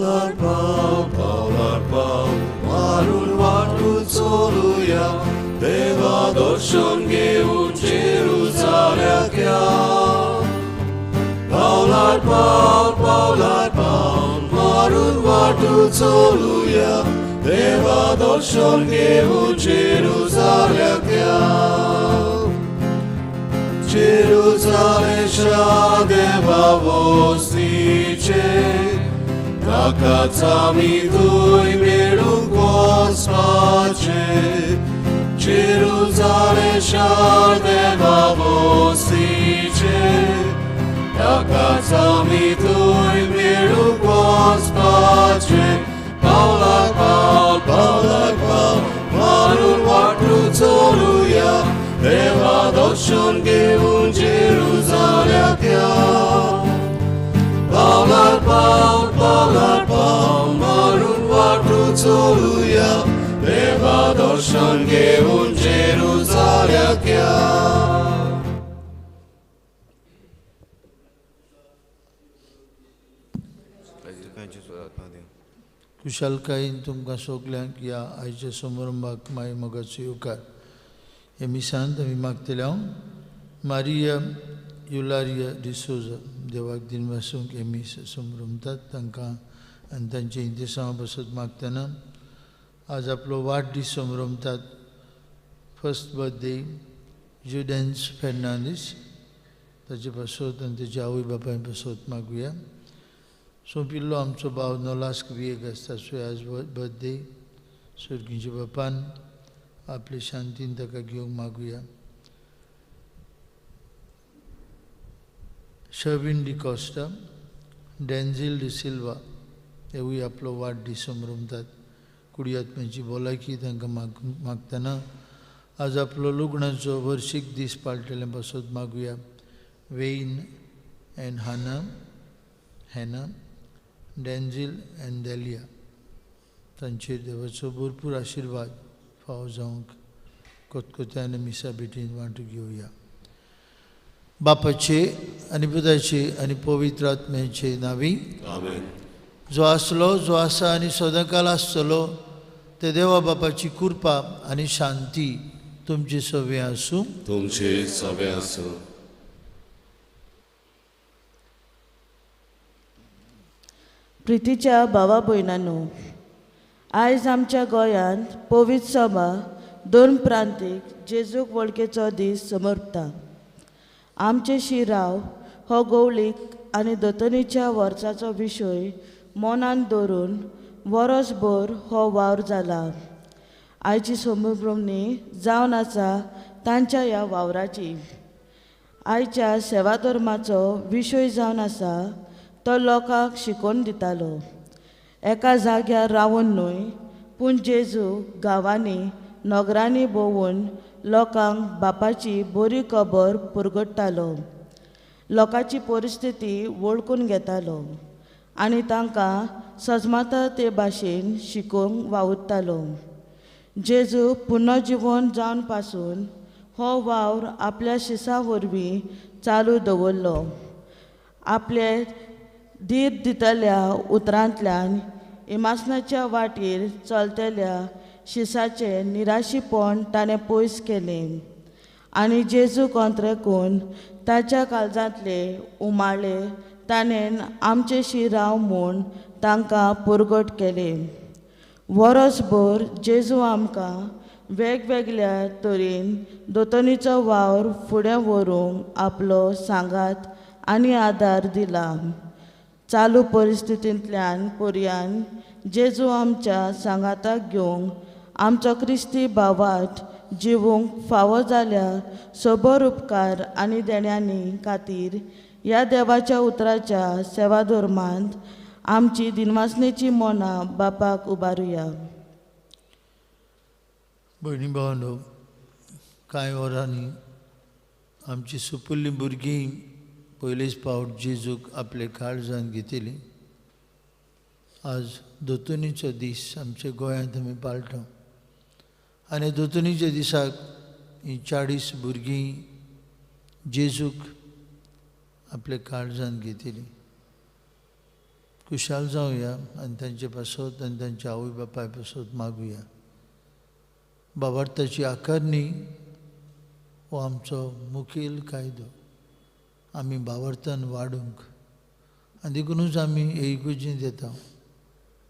पावलार पावल पावलार पावल मारून वाटू चलुया, देवा दर्शन घेवन जेरुजाल्याक या. पावलार पावल पावलार पावल मारून वाटू चलुया, देवा दर्शन घेवन जेरुजाल्याक या. जेरुजालेच्या देवा वस्तीचे, ताकाच आमी थंय मेळूंक वचपाचें. जेरुजालेच्या देवा वस्तीचे, ताकाच आमी थंय मेळूंक वचपाचें. पावलाक पावल पावलाक पावल मारून वाटू चलुया, देवा दर्शन घेवन जेरुजाल्याक या. पावलार पावल पावलार पावल मारून वाटू चलुया, देवा दर्शन घेवन जेरुजाल्याक या. कुशालकायेन तुमकां सगल्यांक ह्या आयच्या समारंभाक माय मोगाचो येवकार. हे मिसांत आमी मागतले हांव मारिया युलारिया डिसोजा देवाक दिनवासूंक हे मीस समरमतात तांकां आनी तांचे इंतेसांवा पासत मागतना आज आपलो वाडदीस समरमतात. फर्स्ट बर्थडे जुडेन्स फेर्नांदीस, ताचे पासत आनी ताच्या आवय बापाय पासत मागुया. सोंपिल्लो आमचो भाव नोलास्क वियेगस ताचो आज बर्थडे, सर्गीच्या बापान आपले शांतीन ताका घेवंक मागुया. शर्विन डिकॉस्टा, डेन्झील डिसिल्वा हेवूय आपलो वाडदीस समरमतात. कुडियात्म्याची भलायकी तांकां मागतना आज आपलो लग्नाचो वर्शीक दीस पाळटले पासत मागुया. Wayne and Hannah, Hannah, Denzil and Delia तांचेर देवाचो भरपूर आशिर्वाद फावो जावंक कोतकोत्यान मिसा भेटीन वांटू घेवया. बापाचे आनी पुताचे आनी पवित्र आत्म्याचे नांवी आमेन. जो आसलो, जो आसा आनी सदांकाल आसतलो ते देवा बापाची कृपा आनी शांती तुमचे सवे आसूं. तुमचे सवे आसूं. प्रितीच्या भावा भयणांनो, आयज आमच्या गोंयांत पवित्र सभा दोन प्रांतीक जेजूक वळखेचो दीस समर्पता. आमचे शिराव हो गवळीक आनी दोतोनीच्या वर्साचो विशय मनांत दवरून वरसभर हो वावर जाला. आयची समभ्रमणी जावन आसा तांच्या ह्या वावराची. आयच्या सेवाधर्माचो विशय जावन आसा तो लोकांक शिकोवन दितालो. एका जाग्यार रावन न्हय, पूण जेजू गांवांनी नगरांनी भोंवून लोकांक बापाची बरी खबर पुरगडटालो. लोकांची परिस्थिती वळखून घेतालो आनी तांकां सजमाता ते भाशेन शिकोवंक वावुरतालो. जेजू पुनर्जिवन जावन पासून हो वावर आपल्या शिसां वरवीं चालू दवरलो. आपले धीर दितल्या उतरांतल्यान इमासनाच्या वाटेर चलतल्या शिसाचें निराशीपण ताणें पयस केलें आनी जेजू कोंत्रेकून ताच्या काळजांतले उमाळे ताणें आमचे शिराव म्हूण तांकां पुरगट केलें. वरसभर जेजू आमकां वेगवेगळ्या तरेन दोतोनीचो वावर फुडें व्हरूंक आपलो सांगात आनी आदार दिला. चालू परिस्थितींतल्यान पर्यान जेजू आमच्या सांगाताक घेवंक आमचो क्रिस्ती भावात जिवूंक फावो जाल्या सबोर उपकार आनी देण्यांनी खातीर ह्या देवाच्या उतराच्या सेवाधर्मांत आमची दिनवासनेची मनां बापाक उबारुया. भयणी भावांनो, कांय वरांनी आमची सुपुल्लीं भुरगीं पयलेच फावट जेजूक आपले काळजान घेतली. आज दोतोनीचो दीस आमच्या गोंयांत आमी पाळटा आनी दोतोनीच्या दिसाक हीं 40 भुरगीं जेजूक आपले काळजान घेतली. खुशाल जावया आनी तांचे पासत आनी तांच्या आवय बापाय पासत मागुया. बाबार्थाची आकारणी हो आमचो मुखेल कायदो. आमी बाबार्थान वाडूंक आनी देखुनूच आमी एकूजींत येता,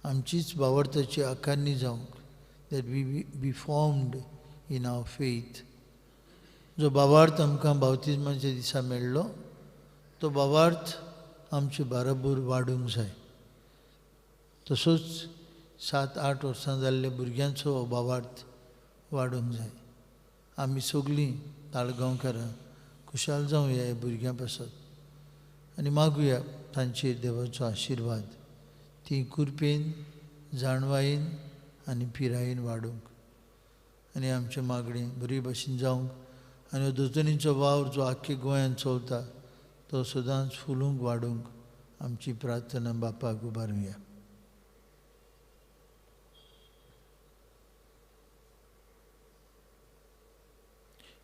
आमचीच बाबार्थाची आकारणी जावंक, that we be formed in our faith. जो बाबार्थ आमकां बावतिज्माच्या दिसा मेळ्ळो तो बाबार्थ आमचे बाराबोर वाडूंक जाय. तसोच 7-8 वर्सां जाल्ल्या भुरग्यांचो हो बाबार्थ वाडूंक जाय. आमी सगळीं ताळगांवकारां खुशाल जावया ह्या भुरग्यां पासत आनी मागुया तांचेर देवाचो आशिर्वाद, ती कृपेन, जाणवायेन आनी पिरायेन वाडूंक आनी आमचें मागणें बरी भशेन जावंक आनी हो दोतोनीचो वावर जो आख्खे गोंयांत चलता तो सदांच फुलूंक वाडूंक आमची प्रार्थना बापाक उबारुया.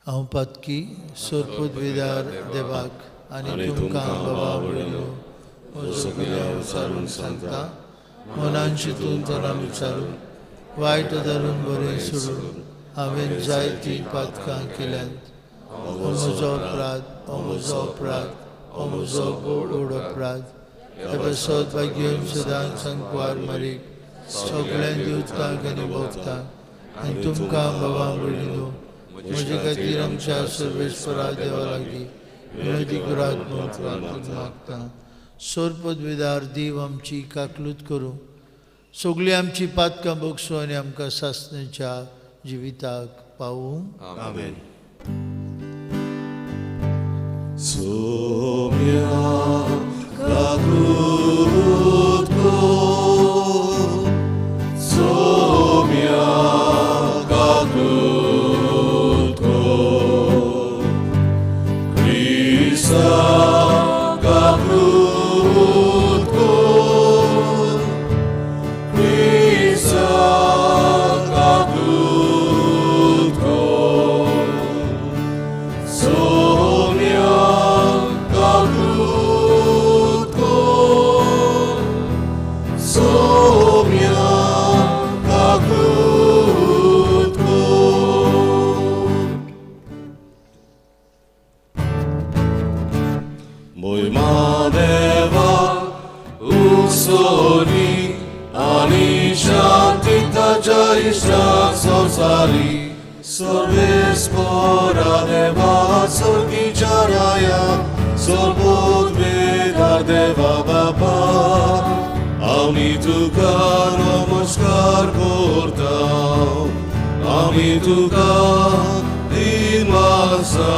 हांव पातकी सोरपोत विदार देवाक आनी तुमकां बाबा भयणीनो सगळ्या विचारून सांगता, मनान चिंतून तणान विचारून वायट धरून बरें सोडून हांवें जायतीं पातकां केल्यांत. हो म्हजो अपराध, हो म्हजो अपराध, हो म्हजो व्हड अपराध. हे पासत भाग्यन सदांच संकवार मारीक सगळ्यां देवतांक आनी भक्तांक आनी तुमकां बाबा भयणीनो म्हजे खातीर आमच्या सर्वेस्परा देवा लागीं विनोदी करात म्हूण प्रार्थना मागता. सोरपदवेदार देव आमची काकलूत करूं, सगळीं आमची पातकां भोगसूं आनी आमकां सासणेच्या जिविताक पावूं. आमेन. सोम्या काकलूत कर, सोम्या काकलूत कर, क्रिस्ता काकलूत कर, क्रिस्ता काकलूत कर, सोम्या काकलूत कर, सोम्या काकलूत कर. मोयमा देवा उसोनी आनी शांती ताच्या इश्टा संवसारी सर्वेस्परा देवा स्वर्गीच्या राया सोबूत वेदार देवा बापा आमी तुका नमस्कार करता, आमी तुका दिनवासा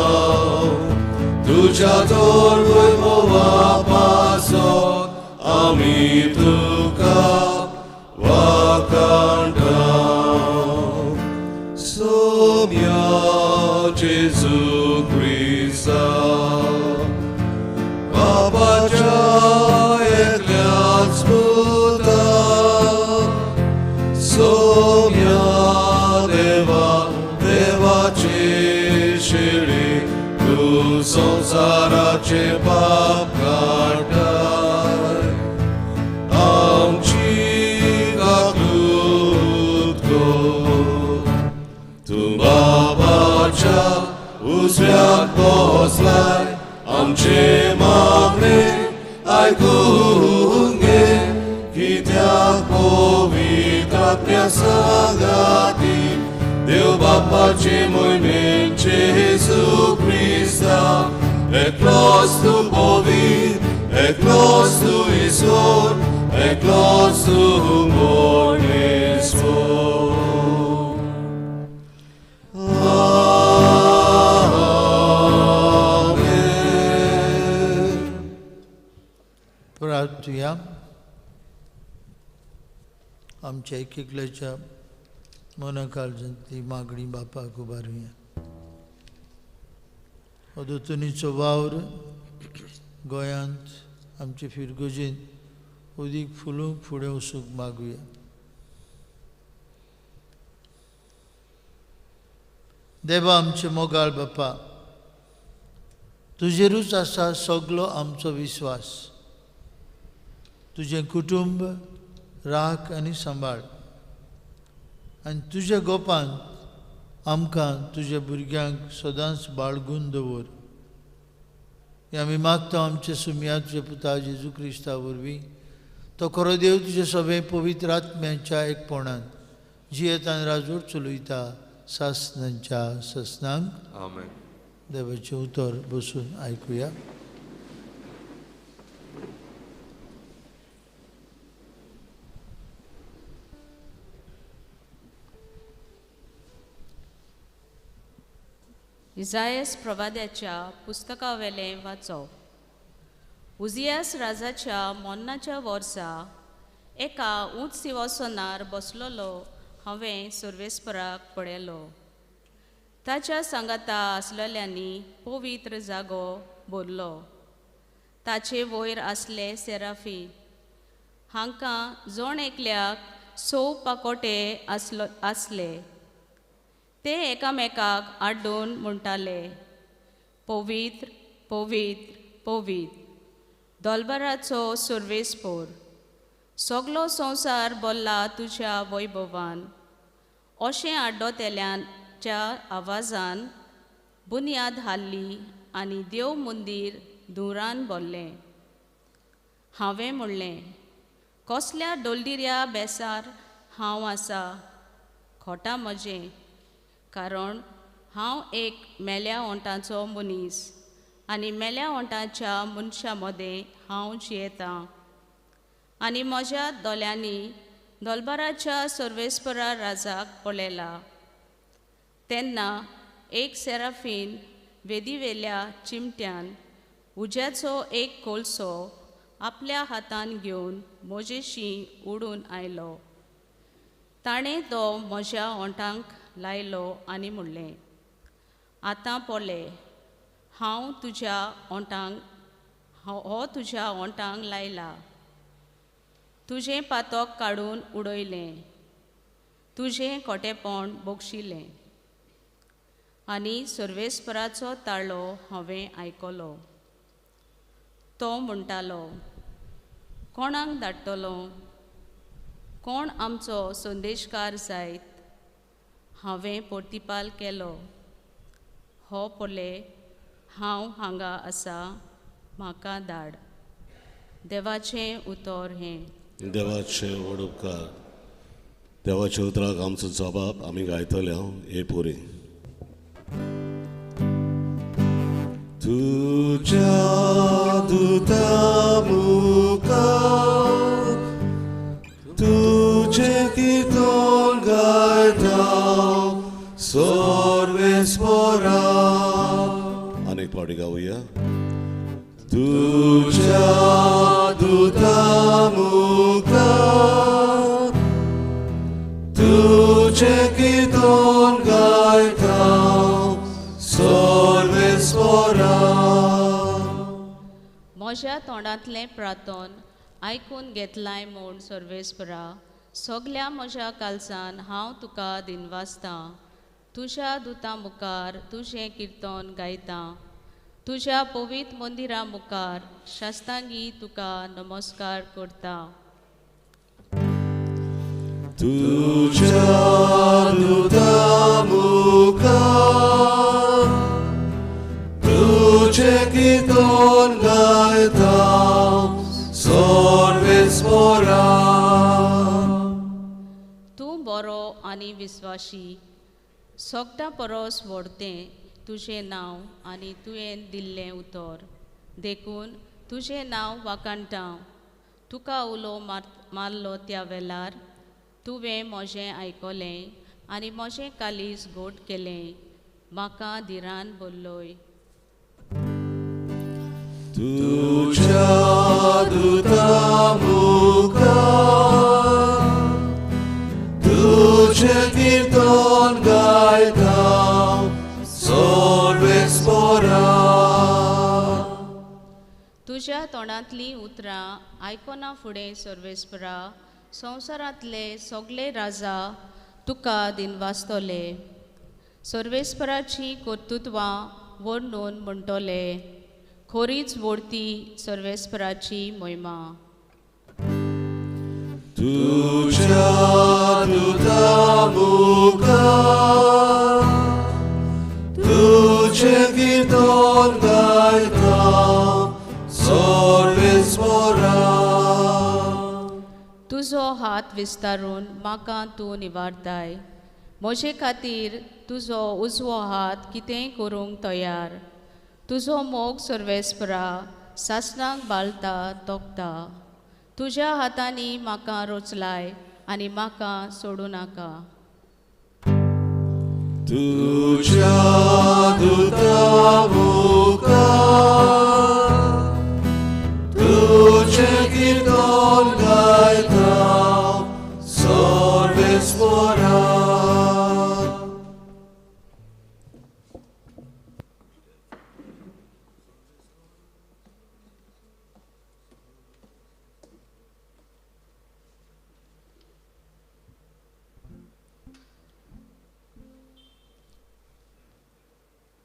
तुज्या तोर वैभवा पासत आमी तुका वाखाणटा. सोम्या जेजू क्रिस्ता बापाच्या एकल्याच पुता, सोम्या देवा देवाची शिळी तूं संवसाराचे पाप काडटाय, आमची काकलूत कर. तूं बाबाच्या उजव्याक बसलाय, आमचे मागणे आयकून घे, कित्याक पवित्र आत्म्या सांगाती देव बापाचे मोहिमेन जेजू क्रिस्ता एकलोच तूं पवित्र, एकलोच तूं ईश्वर, एकलोच तूं मनेस्वर. आमेन. प्रार्थुया. आमच्या एक एकल्याच्या मना काळजांतली मागणी बापाक उबारुया. हो दोतोनीचो वावर गोंयांत आमचे फिरगोजेंत उदीक फुलूंक फुडें वचूंक मागुया. देवा आमचे मोगाळ बापा, तुजेरूच आसा सगलो आमचो विस्वास. तुजें कुटुंब राख आनी सांबाळ आनी तुज्या गोपांत आमकां तुज्या भुरग्यांक सदांच बाळगून दवर. हें आमी मागता आमच्या सुमया तुज्या पुता जेजू क्रिस्ता वरवीं. तो खरो देव तुज्या सगळे पवित्र आत्म्याच्या एकपणान जियेतान राजवट चलयता सासनांच्या ससनांक. आमेन. देवाचें उतर बसून आयकुया. इजायस प्रवाद्याच्या पुस्तकावेलें वाचप. उजियास राजाच्या मोन्नाच्या वर्सा एका उंच सिंवासनार बसलेलो हांवें सर्वेस्पराक पळयलो. ताच्या सांगाता आसलेल्यांनी पवित्र जागो भरलो. ताचे वयर आसले सेराफी. हांकां जण एकल्याक 6 पाकोटे आसले. ते एकामेकाक आड्डून म्हणटाले, पवित्र पवित्र पवित्र दोलबराचो सर्वेस्पोर, सगलो संवसार भरला तुज्या वैभवान. अशें आड्डोतेल्यांच्या आवाजान बुन्याद हाडली आनी देव मंदीर धुंवरान भरलें. हांवें म्हणलें, कसल्या डोलदिऱ्या बेसार हांव आसा, खोटा म्हजें, कारण हांव एक मेल्या ओंठाचो मनीस आनी मेल्या ओंठाच्या मनशां मदें हांव जियेतां. आनी म्हज्या दोळ्यांनी दोलबराच्या सर्वेस्परा राजाक पळयला. तेन्ना एक सेराफीन वेदीवेल्या चिमट्यान उज्याचो एक कोळसो आपल्या हातान घेवन म्हजेशी उडून आयलो. ताणें तो म्हज्या ओंठांक लायलो आनी म्हणलें, आतां पळय, हांव तुज्या ओंठांक हो तुज्या ओंठांक लायला. तुजें पातक काडून उडयलें, तुजें खोटेपण बक्षिलें. आनी सर्वेस्पराचो ताळो हांवें आयकलो. तो म्हणटालो, कोणाक धाडटलो, कोण आमचो संदेशकार जायत? हांवें प्रतिपाल केलो, हो पळय, हांव हांगा आसा, म्हाका धाड. देवाचें उतर हें. देवाचें व्हड उपकार. देवाच्या उतराक आमचो जबाब आमी गायतले हांव हे पुरी. तुज्या दुता मुखार तुजें किर्तन गायता सर्वेस्परा. अनेक फावटी गावया. तुज्या दुता मुखार तुजें किर्तन गायता सर्वेस्परा. म्हज्या तोंडांतलें प्रार्थन आयकून घेतलाय म्हूण सर्वेस्परा, सगल्या म्हज्या कालसान हांव तुका दिनवासतां. तुज्या दुतां मुखार तुजें किर्तन गायतां. तुज्या पवित्र मंदिरा मुखार शास्तांगी तुका नमस्कार करता. तुज्या दुता मुखार तुजें किर्तन गायता सर्वेस्परा. तूं बरो आनी विस्वाशी, सगळ्यां परस व्हडतें तुजें नांव आनी तुवें दिल्लें उतर, देखून तुजें नांव वाखाणटा. तुका उलो मारलो त्या वेळार तुवें म्हजें आयकलें आनी म्हजें कालीज घोट केलें. म्हाका धिरान भरलोय. तुज्या दुता मुखार तुजें किर्तन गायता सर्वेस्परा. तुज्या तोंडांतलीं उतरां आयकना फुडें सर्वेस्परा, संवसारांतले सगळे राजा तुका दिनवासतले. सर्वेस्पराचीं कर्तृत्वां वर्णून म्हणटले, खोरीच व्हडती सर्वेस्पराची महिमा. तुझ्या दुता मुखार तुझें कीर्तन गायता सर्वेस्परा. तुजो हात विस्तारून म्हाका तूं निवारताय. म्हजे खातीर तुजो उजवो हात कितेंय करूंक तयार. तुजो मोग सर्वेस्परा सासणाक बालता तोखता. तुज्या हातांनी म्हाका रोचलाय आनी म्हाका सोडूं नाका. तुझ्या दुता मुखार तुझें कीर्तन गायता सर्वेस्परा.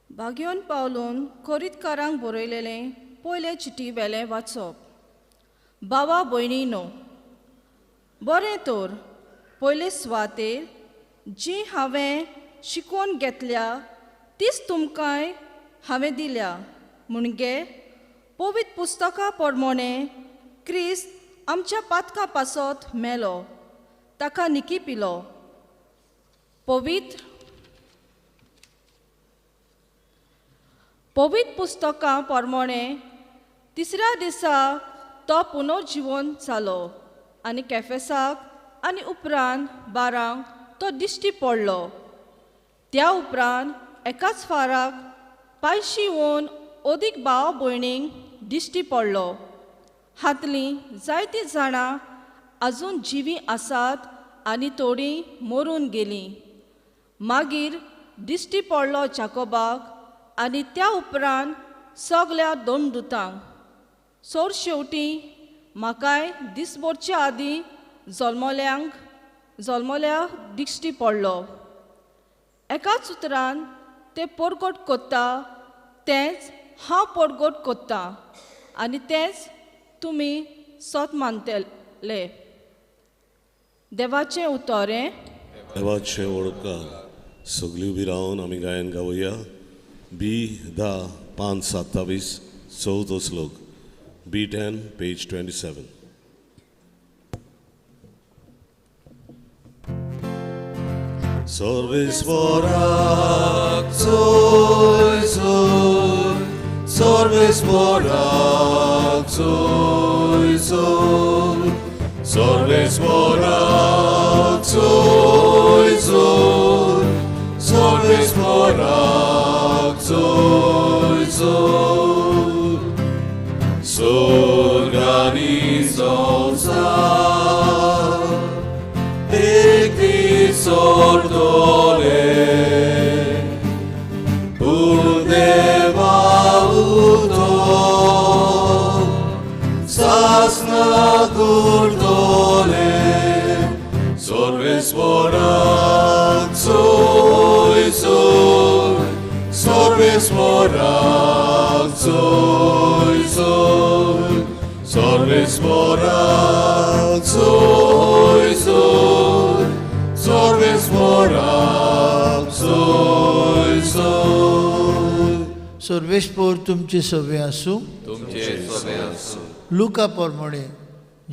बाग्योन पावलून कोरीतकारांक बरयलेलें पयले चिटी वेलें वाचप. बाबा भयणी न्हू, बरें तर पयले सुवातेर जी हांवें शिकोवन घेतल्या तीच तुमकांय हांवें दिल्या. म्हणजे पवित्र पुस्तका प्रमाणें क्रिस्त आमच्या पातकां पासत मेलो, ताका निकी पिलो. पवित्र पुस्तकां प्रमाणें तिसऱ्या दिसा तो पुनर्जिवन जालो आनी कॅफेसाक आनी उपरांत बारांक तो दिश्टी पडलो. त्या उपरांत एकाच फाराक 500 अदीक भाव भयणींक दिश्टी पडलो. हांतलीं जायतीं जाणां आजून जिवीं आसात आनी थोडीं मरून गेलीं. मागीर दिश्टी पडलो जाकोबाक आनी त्या उपरांत सगल्या दोन दुतांक. सोर शेवटी म्हाकाय दिसभरच्या आदीं जल्मल्या दिश्टी पडलो. एकाच उतरान ते परगट कोत्ता तेंच हांव परगट कोत्ता आनी तेंच तुमी सत मानतले. देवाचें उतर हें. देवाचें वळखा सगळीं उबी रावन आमी गायन गावया. बी 10 5 27 चवथो श्लोक. B10 page 27. सर्वेस्पराक चोय चोय, सर्वेस्पराक चोय चोय, सर्वेस्पराक चोय चोय, सर्वेस्पराक चोय चोय. स्वर्गानी संसार एक दीस सोडतले, पूण देवा उतर सासणाक उरतले. सर्वेस्पराक चोय चोय, सर्वेस्पराक चोय चोय, सर्वेस्पराक चोय चोय, सर्वेस्पराक चोय चोय. सर्वेस्पोर तुमचे सवे आसूं. तुमचे सवे आसूं. लुका प्रमाणे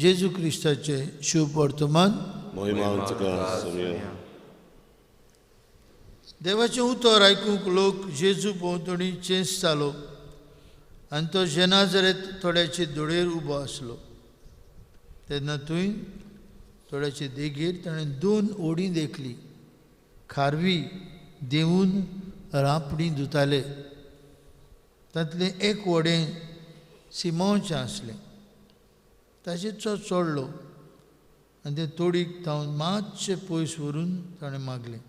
जेजू क्रिस्ताचे शुभ वर्तमान. महिमा तुका सोम्या. देवाचें उतर आयकूंक लोक जेजू भोंवतणी चेंस जालो आनी तो जेनाजरेत थोड्याचे दोळयेर उबो आसलो. तेन्ना थंय थोड्याचे देगेर ताणें 2 ओडी देखली. खारवी देंवून रांपणी धुताले. तांतलें एक व्हडें सिमांवचें आसलें. ताचेर तो चडलो आनी तें तोडीक थावन मातशें पयस व्हरून ताणें मागलें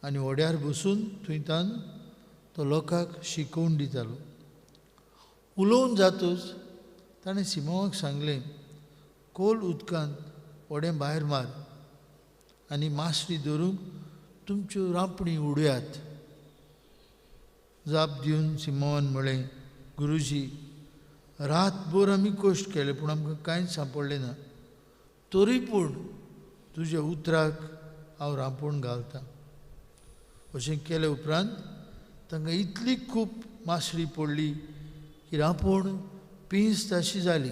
आनी व्हड्यार बसून थंय तान तो लोकांक शिकोवन दितालो. उलोवन जातूच ताणें सिमांवाक सांगलें, खोल उदकांत व्हडें भायर मार आनी मासळी धरूंक तुमच्यो रांपणी उडयात. जाप दिवन सिमांवान म्हळें, गुरुजी, रातभर आमी कश्ट केले पूण आमकां कांयच सांपडलें ना. तरी पूण तुज्या उतराक हांव रांपोण घालतां. अशें केले उपरांत तांकां इतली खूब मासळी पडली की रांपोण पिंज ताशी जाली.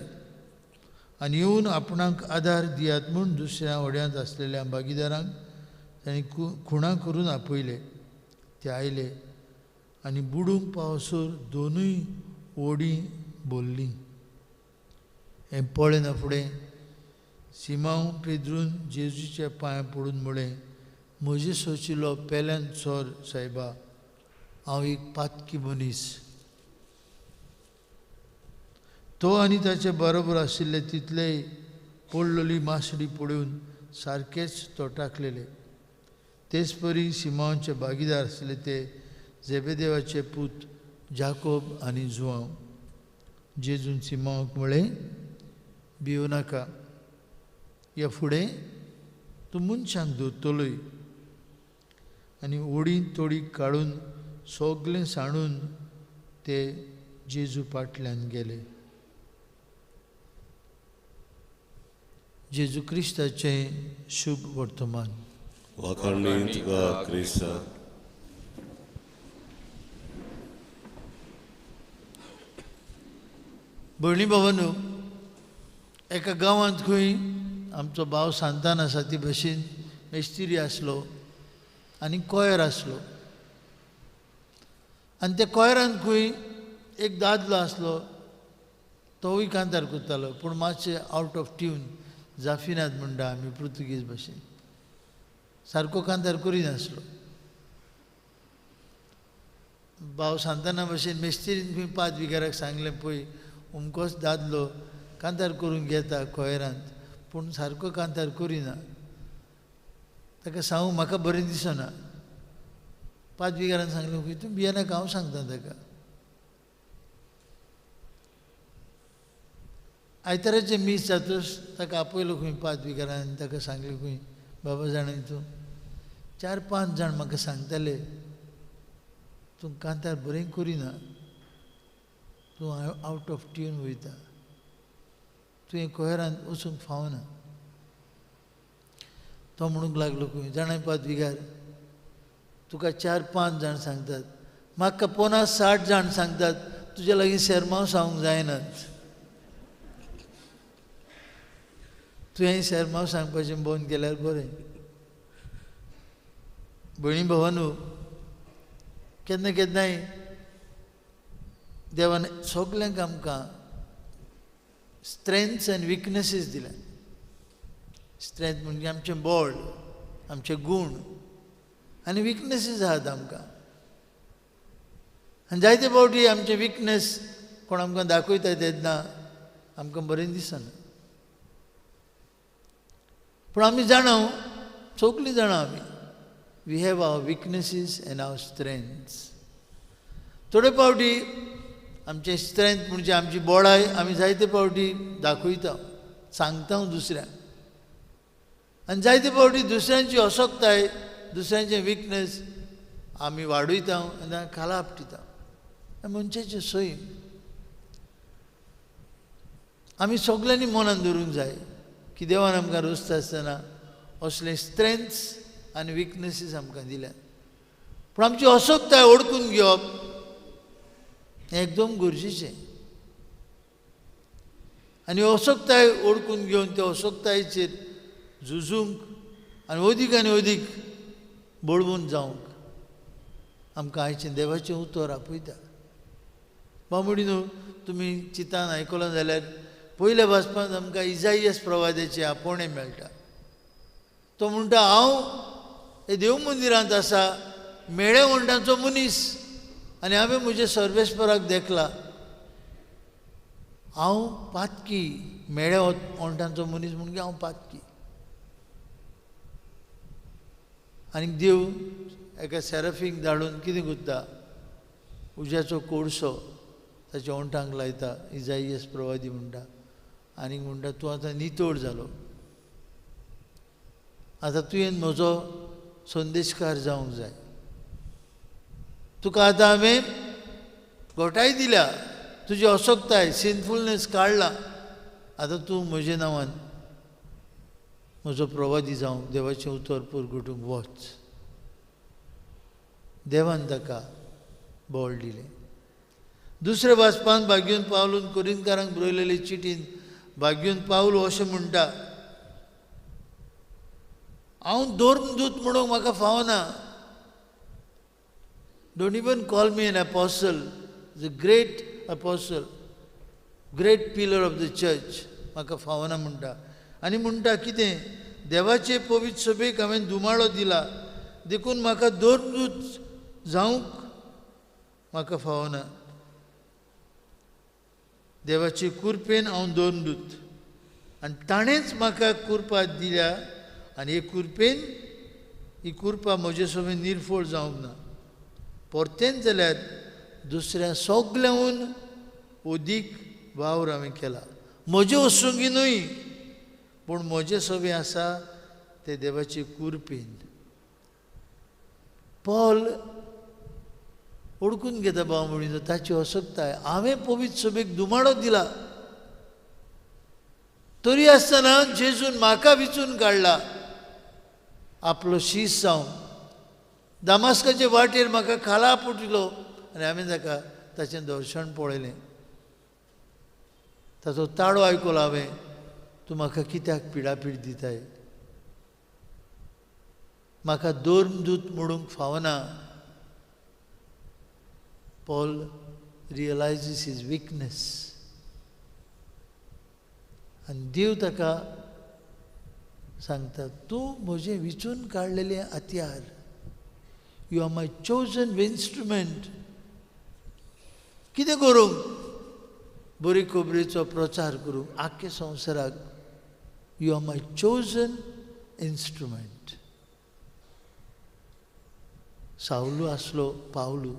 आनी येवन आपणाक आदार दियात म्हूण दुसऱ्या व्हड्यांत आसलेल्या भागीदारांक तांणी खुणां करून आपयले. ते आयले आनी बुडूंक पावसर दोनूय व्हडीं भरलीं. हें पळयना फुडें सिमांव पेद्रून जेजूच्या पांयां पडून म्हळें, म्हजे सोचिल्लो पेल्यान सोर सायबा, हांव एक पातकी मनीस. तो आनी ताचे बरोबर आशिल्ले तितलेय पडलेली मासडी पळोवन सारकेच तो टाकलेले. तेच परी सिमांवचे भागीदार आसले ते जेबेदेवाचे पूत जाकोब आनी जुआंव. जेजून सिमांवाक म्हळें, भिवं नाका, ह्या फुडें तूं मनशांक धरतलोय. आनी ओडी तोडी काडून सगळें सांडून ते जेजू फाटल्यान गेले. जेजू क्रिस्ताचें शुभ वर्तमान. वाखाणणी तुका क्रिस्ता. भयणी भावांनो, एका गांवांत खंय आमचो भाव सांतान आसा ती भशेन मेस्तिरी आसलो आनी कोयर आसलो. आनी त्या कोयरान खंय एक दादलो आसलो, तोवूय कांतार करतालो, पूण मातशें आवट ऑफ ट्यून, जाफिनाद म्हणटा आमी पुर्तुगीज भाशेन, सारको कांतार करिनासलो. भाव सांताना भशेन मेस्तिरीन खंय पांच विगाराक सांगलें, पळय अमकोच दादलो कांतार करूंक घेता कोयरांत, पूण सारको कांतार करिना, ताका सांगू म्हाका बरें दिसना. पांच विगारान सांगलें, खंय तूं भियेनाका, हांव सांगता ताका. आयताराचें मीस जातूच ताका आपयलो खंय पांच विगारान आनी ताका सांगलें खंय, बाबा जाणां तूं 4-5 जाण म्हाका सांगताले तूं कांतार बरें करिना, तूं आवट ऑफ ट्यून वयता, तुवें कोयरांत वचूंक फावना. तो म्हणूंक लागलो खंय, जाणां पांच विगार, तुका 4-5 जाण सांगतात, म्हाका 50-60 जाण सांगतात तुज्या लागीं सेरमांव सांगूंक जायनात, तुवें सेरमांव सांगपाचें बंद केल्यार बरें. भयणी भावांनो, केन्ना केन्नाय देवान सगल्यांक आमकां स्ट्रेंथ्स आनी विकनसीस दिल्या. स्ट्रेंथ म्हणजे आमचें बळ, आमचे गूण, आनी विकनसीस आहात आमकां. आनी जायते फावटी आमचे विकनस कोण आमकां दाखयता तेन्ना आमकां बरें दिसना, पूण आमी जाणा, सगळीं जाणा आमी, we have our weaknesses and our strengths. थोडे फावटी आमचें स्ट्रेंथ म्हणजे आमची बोळाय आमी जायते फावटी दाखयता, सांगता दुसऱ्यांक, आनी जायते फावटी दुसऱ्यांची असक्ताय, दुसऱ्यांचे विकनस आमी वाडयता आनी खाला आपटिता. मनशाचें सैम आमी सगल्यांनी मनान धरूंक जाय की देवान आमकां रचता आसतना असले स्ट्रेंथ्स आनी विकनसीस आमकां दिल्यात, पूण आमची असक्ताय ओळखून घेवप हें एकदम गरजेचें. आनी असक्ताय ओळखून घेवन त्या असक्तायेचेर झुजूंक आनी अदीक आनी अदीक बळवंत जावंक आमकां आयचें देवाचें उतर आपयता. बामडी न्हू, तुमी चिंतान आयकलां जाल्यार पयल्या वाचपांत आमकां इजाइयस प्रवाद्याचें आपोवणें मेळटा. तो म्हणटा, हांव हे देव मंदिरांत आसा, मेळे वण्टांचो मनीस, आनी हांवें म्हज्या सर्वेस्पराक देखला. हांव पातकी, मेळे वण्टांचो मनीस म्हणजे हांव पातकी. आनी देव एका सेराफीक धाडून कितें करता, उज्याचो कोळसो ताच्या ओंठांक लायता. इजाइयस प्रवादी म्हणटा, आनी म्हणटा तूं आतां नितळ जालो, आतां तुवें म्हजो संदेशकार जावंक जाय, तुका आतां हांवें घोटाय दिल्या, तुजी असक्ताय सिनफुलनेस काडला, आतां तूं म्हज्या नांवान म्हजो प्रवादी जावंक, देवाचें उतर परगटूंक वच. देवान ताका बळ दिलें. दुसऱ्या वाचपान भाग्यून पावलून कोरिंतकारांक बरयलेले चिटीन भाग्यून पावल अशें म्हणटा, हांव धर्मदूत म्हणूंक म्हाका फावना. Don't even call me an apostle, the great apostle, great pillar of the church, म्हाका फावना म्हणटा. आनी म्हणटा कितें, देवाचे पवित्र सभेक हांवें दुमाळो दिला, देखून म्हाका धर्मदूत जावंक म्हाका फावना. देवाचे कुरपेन हांव धर्मदूत आनी ताणेंच म्हाका कुरपा दिल्या आनी हे कुरपेन ही कुरपा म्हजे सवें निर्फळ जावंक ना. परतेंच जाल्यार दुसऱ्या सगळ्यांहून अदीक वावर हांवें केला. म्हजे वसुंगी न्हय, पूण म्हजें सवें आसा ते देवाचे कुरपेन. पॉल ओडकून घेता भाव म्हणून ताची असक्ताय, हांवें पवित्र सभेक दुमाडो दिला तरी आसतना जेजून म्हाका विचून काडला आपलो शीस जावन. दामास्काचे वाटेर म्हाका खाला पुटिलो आनी हांवें ताका ताचें दर्शन पळयलें, ताचो ताळो आयकलो हांवें, तूं म्हाका कित्याक पिडापीड दिताय, म्हाका धर्मदूत म्हणूंक फावना. Paul realises his weakness आनी देव ताका सांगता, तूं म्हजें विचून काडलेलें हत्यार, you are my chosen instrument. कितें करूंक, बरी खबरेचो प्रचार करूंक आख्खे संवसाराक. You are my chosen instrument. सावलू आसलो पावलू,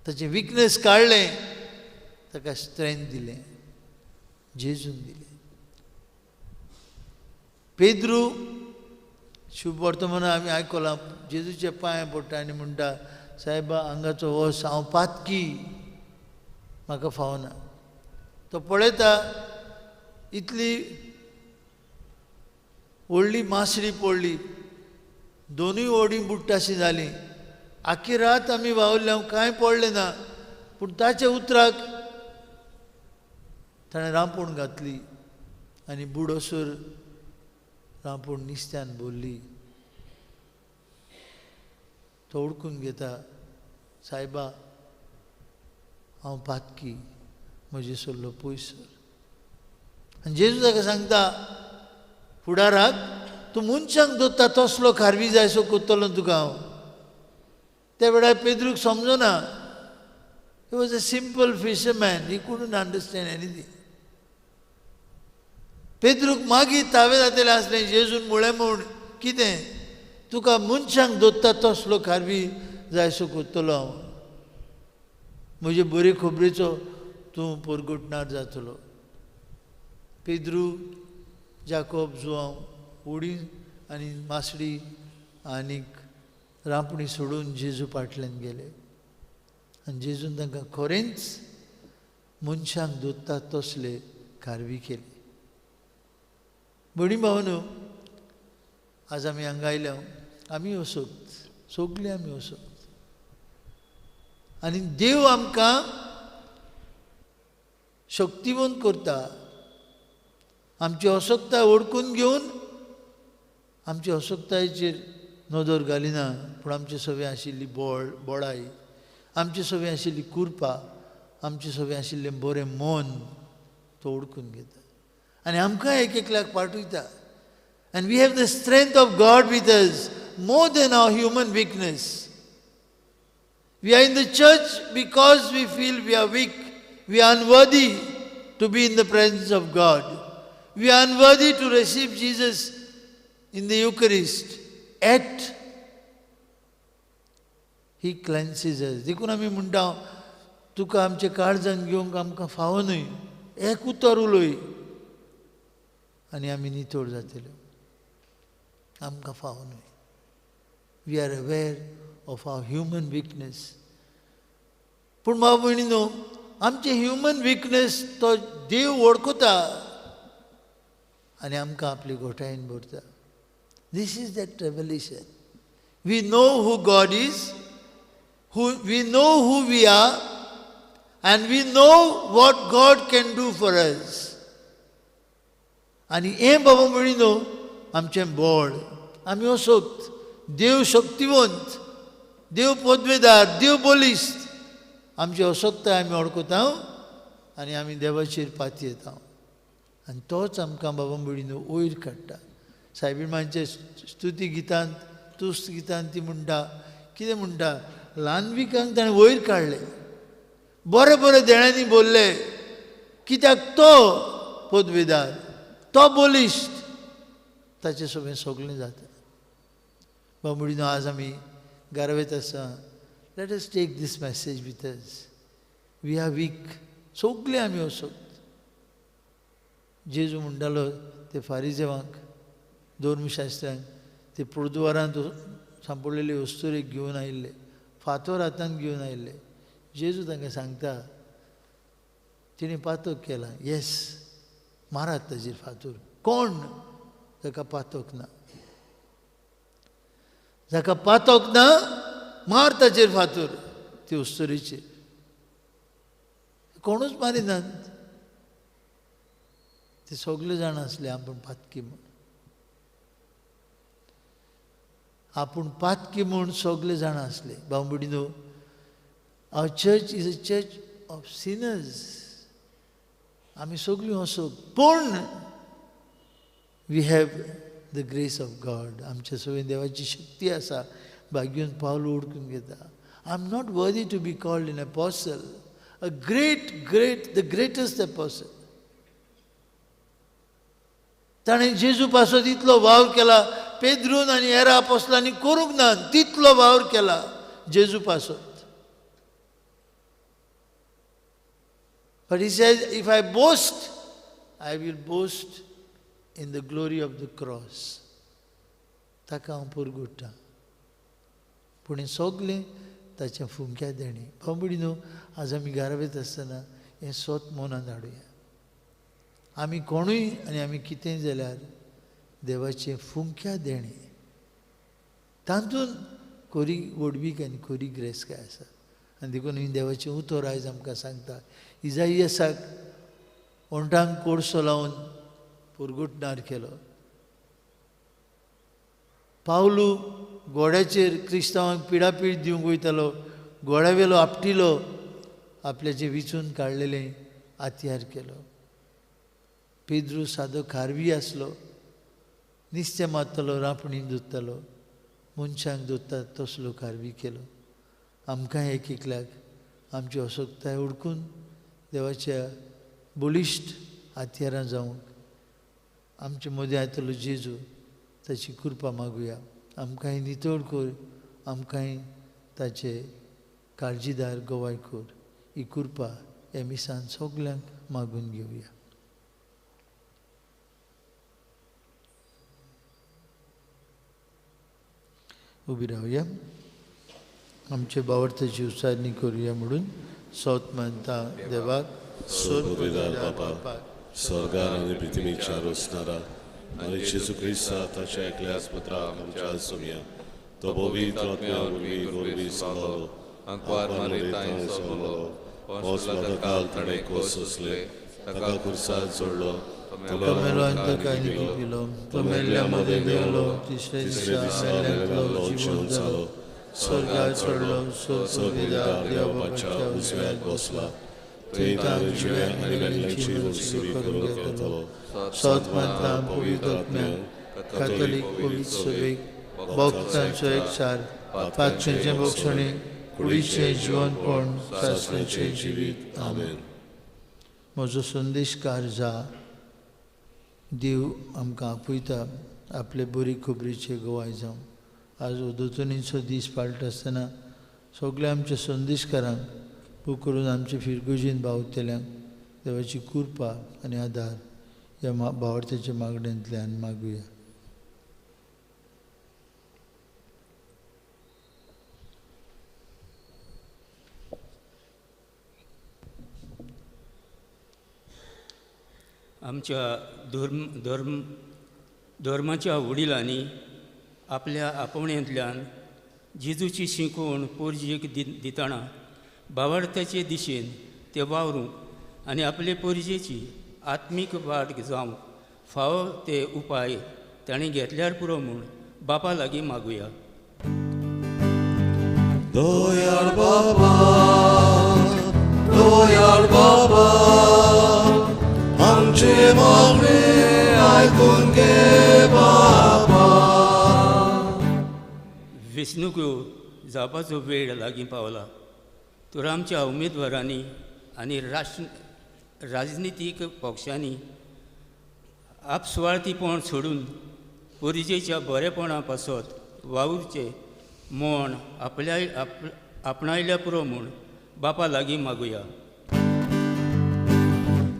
ताचें विकनेस काडलें, ताका स्ट्रेंथ दिलें, जेजून दिलें. पेद्रू शुभ वर्तमान आमी आयकलां, जेजूचे पांय पडटा आनी म्हणटा, सायबा हांगाचो वस, हांव पातकी, म्हाका फावना. तो पळयता इतली व्हडली मासळी पडली, दोनूय व्हडीं बुडटाशी जालीं, आखी रात आमी वावुरले, हांव कांय पडलें ना, पूण ताच्या उतराक ताणें रांपोण घातली आनी बुडोसर रांपोण निस्त्यान भरली. तो ओडकून घेता, सायबा हांव पातकी, म्हजे सरलो पयसर. आनी जेजू ताका सांगता, फुडाराक तूं मनशांक दोत्ता तसलो खारवी जायसो कोत्तलो तुका हांव. त्या वेळार पेद्रूक समजना. He was a simple fisherman, he couldn't understand anything. पेद्रूक मागीर तावें जातलें आसलें जेजून म्हळें म्हूण कितें, तुका मनशांक दोत्ता तसलो खारवी जायसो कोत्तलो हांव, म्हजे बरे खबरेचो तूं परगटणार जातलो. पेद्रू, जाकोब, जुआंव उडी आनी मासडी आनीक रांपणी सोडून जेजू फाटल्यान गेले आनी जेजून तांकां खरेंच मनशांक दोत्ता तसले कारवी केली. भयणी भावांनो, आज आमी हांगा आयल्या, आमी असोत, सगळीं आमी असोत आनी देव आमकां शक्तिवंत करता. आमची असक्ताय ओडकून घेवन आमची असक्तायेचेर नदर घालिना, पूण आमचे सगळें आशिल्ली बळाय, आमचे सगळें आशिल्ली कुरपा, आमचे सगळें आशिल्लें बरें मन तो ओडकून घेता आनी आमकां एक एकल्याक पाठयता. And we have the strength of God with us more than our human weakness. We are in the church because we feel we are weak, we are unworthy to be in the presence of God, we are unworthy to receive Jesus in the Eucharist. Yet he cleanses us. देखून आमी म्हणटा, तुका आमच्या काळजान घेवंक आमकां फावो न्हय, एक उतर उलय आनी आमी नितळ जातले. आमकां फावो न्हय. We are aware of our human weakness. पूण भाव भयणी न्हू, आमचें ह्युमन विकनेस तो देव वळखता आनी आमकां आपली गोठायेन भरता. This is that revelation. We know who God is, we know who we are, and we know what God can do for us. आनी हें बाबा म्हणी न्हू आमचें बळ, आमी असोक्त, देव शक्तिवंत, देव पदवेदार, देव बलिश्त. आमची असक्ताय आमी वळखता आनी आमी देवाचेर पातयेता आनी तोच आमकां बाबा म्हणी न्हू वयर काडटा. सायबीण मांयच्या स्तुती गितांत, तुस्त गितांत ती म्हणटा, कितें म्हणटा, ल्हानविकांक ताणें वयर काडलें, बरें बरें देण्यांनी बोल्ले, कित्याक तो पदवेदार, तो बलिश्ट, ताचे सगळें सगळें जाता. बाबा आज आमी गारवेत आसा. Let us take this message with us. We are weak, सगळे आमी असोत. जेजू म्हणटालो ते फारिजेवांक, धर्मशास्त्रांक, ते पुर्दुवारांत सांपडलेले अस्तुरेक घेवन आयिल्ले, फातोर हातांत घेवन आयिल्ले. जेजू तांकां सांगता, तिणें पातक केलां, येस, मारात ताजेर फातोर. कोण ताका पातक ना, जाका पातक ना मार ताजेर फातोर, ती अस्तुरेचेर. कोणूच मारिनात, ते सगळे जाण आसले आपूण पातकी म्हूण, आपूण पातकी म्हूण सगळे जाण आसले. बाबुडीनो, our church is a church of sinners. आमी सगळीं असो, पूण we have the grace of God. आमच्या सगळीं देवाची शक्ती आसा. भाग्यून पावल उडकून घेता. I am not worthy to be called an apostle, a great great the greatest apostle. ताणें जेजू पासत इतलो वावर केला, पेद्रून आनी हेर आपोसलांनी करूंक ना तितलो वावर केला जेजू पासत. But he says, if I boast, I will boast in the glory of the cross. ताका हांव पुरगुट्टा, पूण हें सगलें ताच्या फुंक्या देणें. बाबडी न्हू, आज आमी गारावेत आसतना हें सोत मनांत हाडुया. आमी कोणूय आनी आमी कितेंय जाल्यार देवाचें फुंक्या देणें, तातूंत कोरी व्हडवीक आनी कोरी ग्रेसकाय आसा. आनी देखून ही देवाचें उतर आयज आमकां सांगता. इजाइयासाक ओंठांक कोळसो लावन पुरगुटणार केलो. पावलू घोड्याचेर क्रिस्तांवांक पिडापीड दिवंक वयतालो, घोड्यावेलो आपटिलो, आपल्याचें विचून काडलेलें आत्यार केलो. पेद्रू सादो खारवी आसलो, निस्तें मारतालो, रांपणी दोत्तालो, मनशांक दोत्ता तसलो खारवी केलो. आमकां एक एकल्याक आमची असक्ताय उडकून देवाच्या बळिश्ट हातयारां जावंक आमचे मदीं आयतलो जेजू, ताची कृपा मागुया. आमकांय नितळ कर, आमकांय ताचे काळजीदार गवाय कर. ही कृपा ह्या मिसान सगल्यांक मागून घेवया. उबी रावया, आमचे बावडताची उच्चारणी करुया म्हणून सोत मानता देवाक. सोद बापा, स्वर्गार आनी पृथ्वीच्या रचणारा आनी जेजू क्रिस्ता ताच्या एकल्याच पुत्राक आमच्या सोमया, तो पवित्र आत्म्या वरवीं गोरवी जालो, आंकवार मारितांय सोंपलो, पोंस ताणें कोस सोंसले, ताका खुर्सार जोडलो, तो मेलो आनी ताका लिपिलो, तो मेल्ल्या मदें देंवलो, तिसऱ्या दिसा मेल्ल्यांतलो जिवंत जालो, स्वर्गार चडलो, स्वर्गपिता देव बापाच्या उजव्याक बसला, थंय ताणें जिव्या आनी मेल्ल्यांची वळसरी करूंक येतलो. सत मानता पवित्र आत्म्याक, कातोलीक पवित्र सभेक, भक्तांचो एकचार, पातशांचें भोगसणें, कुडीचें जिवनपण, सासणाचें जिवीत. आमेन. म्हजो संदेशकार जा, देव आमकां आपयता आपले बरी खबरीचे गवाय जावं. आज दोतोनीचो दीस पाळटा आसतना सगल्या आमच्या संदेशकारांक, पूण करून आमचे फिरगुजीन भावतल्यांक देवाची कृपा आनी आदार ह्या भावार्थाच्या मागण्यांतल्यान मागुया. आमच्या धर्म धर्म धर्माच्या वडिलांनी आपल्या आपोवण्यांतल्यान जेजूची शिकवण पोरजेक दितना भावार्थाचे दिशेन ते वावरूंक आनी आपले पोरजेची आत्मीक वाट जावंक फावो ते उपाय ताणें घेतल्यार पुरो म्हूण बापा लागीं मागुया. दयाळ बाबा, दयाळ बाबा, आमचे मागणे आयकून घे बाबा. वेंचणुक्यो जावपाचो वेळ लागीं पावला तर आमच्या उमेदवारांनी आनी राजनितीक पक्षांनी आपसुवार्थीपण सोडून परिजेच्या बरेपणा पासत वावुरचें म्हण आपल्या आपणायल्या पुरो म्हूण बापा लागीं मागुया.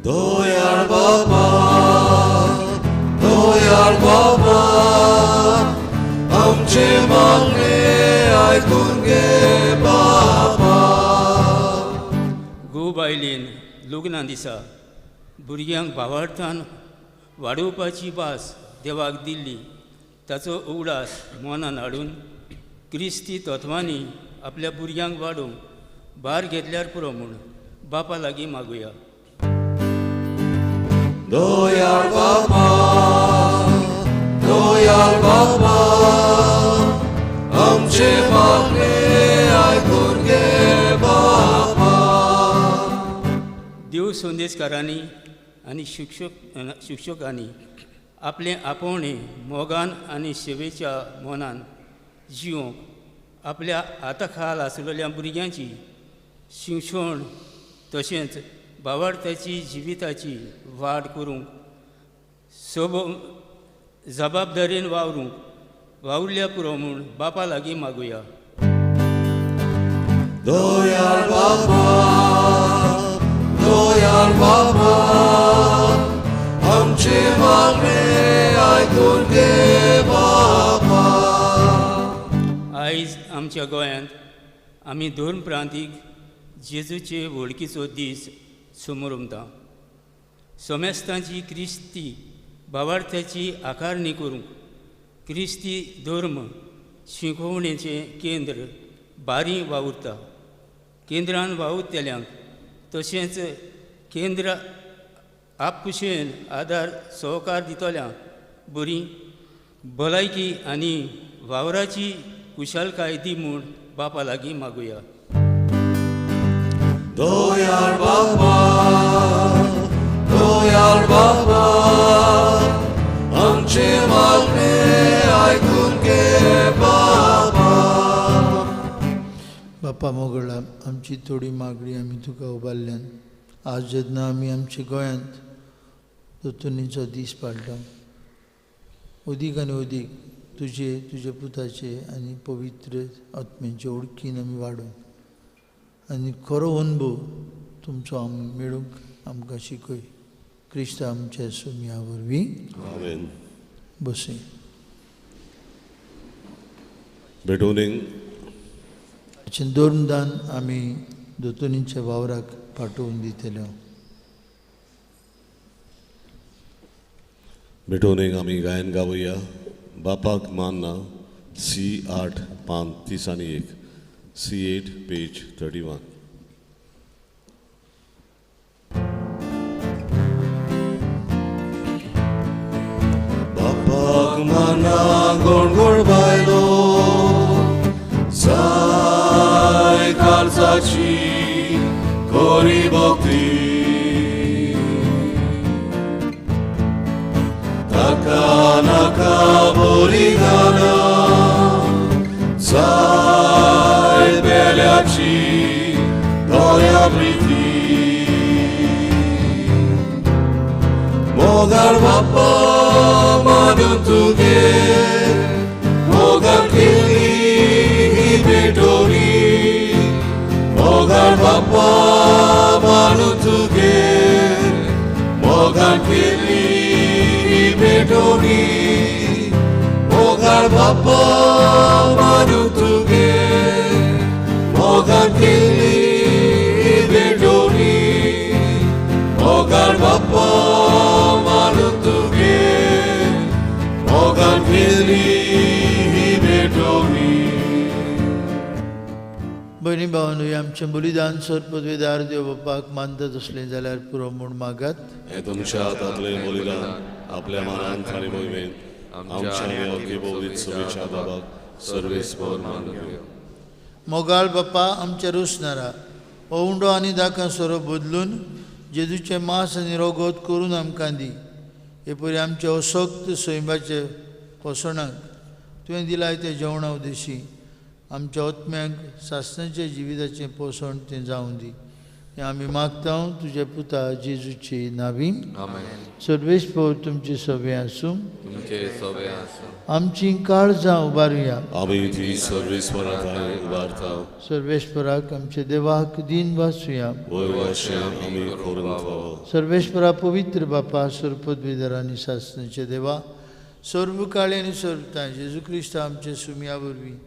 दयाळ बाबा, दयाळ बाबा, आमचे मागणे आयकून घे बाबा. घोव बायलेन लग्ना दिसा भुरग्यांक भावार्थान वाडोवपाची भास देवाक दिल्ली ताचो उगडास मनान हाडून क्रिस्ती तत्वांनी आपल्या भुरग्यांक वाडोवंक भार घेतल्यार पुरो म्हूण बापा लागीं मागुया. दयाळ बाबा, दयाळ बाबा, आमचे मागणे आयकून घे बाबा. देव संदेशकारांनी आनी शिक्षकांनी आपलें आपोवणें मोगान आनी सेवेच्या मनान जिवंक आपल्या हाता खाल आसलेल्या भुरग्यांची शिक्षण तशेंच भावार्थाची जिविताची वाड करूंक सब जबाबदारेन वावरूंक वावुरल्या पुरो म्हूण बापा लागीं मागुया. दयाळ बाबा, दयाळ बाबा, आमचे मागणे आयकून घे बाबा. आयज आमच्या गोंयांत आमी धर्म प्रांतीक जेजूचे वळखीचो दीस समोरमता. समेस्तांची क्रिस्ती भावार्थ्याची आकारणी करूंक क्रिस्ती धर्म शिकोवणेचें केंद्र बारी वावुरता. केंद्रान वावुरतल्यांक तशेंच केंद्र आपकुशेन आदार सहकार दितल्यांक बरी भलायकी आनी वावराची कुशालकाय दी म्हूण बापा लागीं मागुया. दयाळ बाबा, दयाळ बाबा, आमचे मागणे आयकून घे बाबा. बापा मोगळा, आमची थोडी मागणी आमी तुका उबारल्यान आज जेन्ना आमी आमच्या गोंयांत दोतोनीचो दीस पाळटा अदीक आनी अदीक तुजे तुज्या पुताचे आनी पवित्र आत्म्याचे ओळखीन आमी वाडोवंक आनी खरो अनुभव तुमचो आमी मेळूंक आमकां शिकय. क्रिस्त आमच्या सुमया वरवीं. आमेन. बसूं. भेटोवणेक दोनदान आमी दोतोनीच्या वावराक पाठोवन दितले. भेटोवणेक आमी गायन गावया बापाक मानना सी 8 5 30 आनी 1 सी 8 पेज 31. बापाक माना गोड गोड बायलो जाय काळजाची खरी भक्ती ताका नाका बरी गाना जाय पेल्याची दया प्रिती मोगाळ बाप्पा मानून तुगे मोगाळ केली ही भेटोरी मोगाळ बाप्पा मानून तुगे मोगाळ केली ही भेटोरी मोगाळ बाप्पा मानून तुगे मोगाळ केली ही भेटोरी मोगाळ बाप्पा भयणी भावांनो, आमचें बलिदान सर पदवेदार देव बापाक मानता तसलें जाल्यार पुरो म्हूण मागात. हें तुमच्या हातांतलें बलिदान आपल्या मनान आनी मोहिमेन आमच्या आनी पवित्र सभेच्या बाबाक सर्वेस्पर मानून घेवं. मोगाळ बापा, आमच्या रोसणारा हो उंडो आनी दाकां सोरो बदलून जेजूचें मांस आनी रोगोत करून आमकां दी. हे परी आमच्या असक्त सैमाचे पोसणाक तुवें दिलाय तें जेवणा उद्देशी आमच्या आत्म्यांक सासणाच्या जिविताचें पोसण तें जावं दी. हें आमी मागता तुज्या पुता जेजूची नावी. सर्वेस्पर तुमचे सभे आसूं. आमची काळजां उबारुया. आमी ती सर्वेस्परा उबारता. सर्वेस्पराक आमच्या देवाक दीन वाचुया. आमी करूंक फावो. सर्वेस्परा पवित्र बापा, सर्वपदवीधर आनी सासणाचे देवा, सर्व काळी आनी सर्वताय जेजू क्रिस्त आमच्या सुमया वरवीं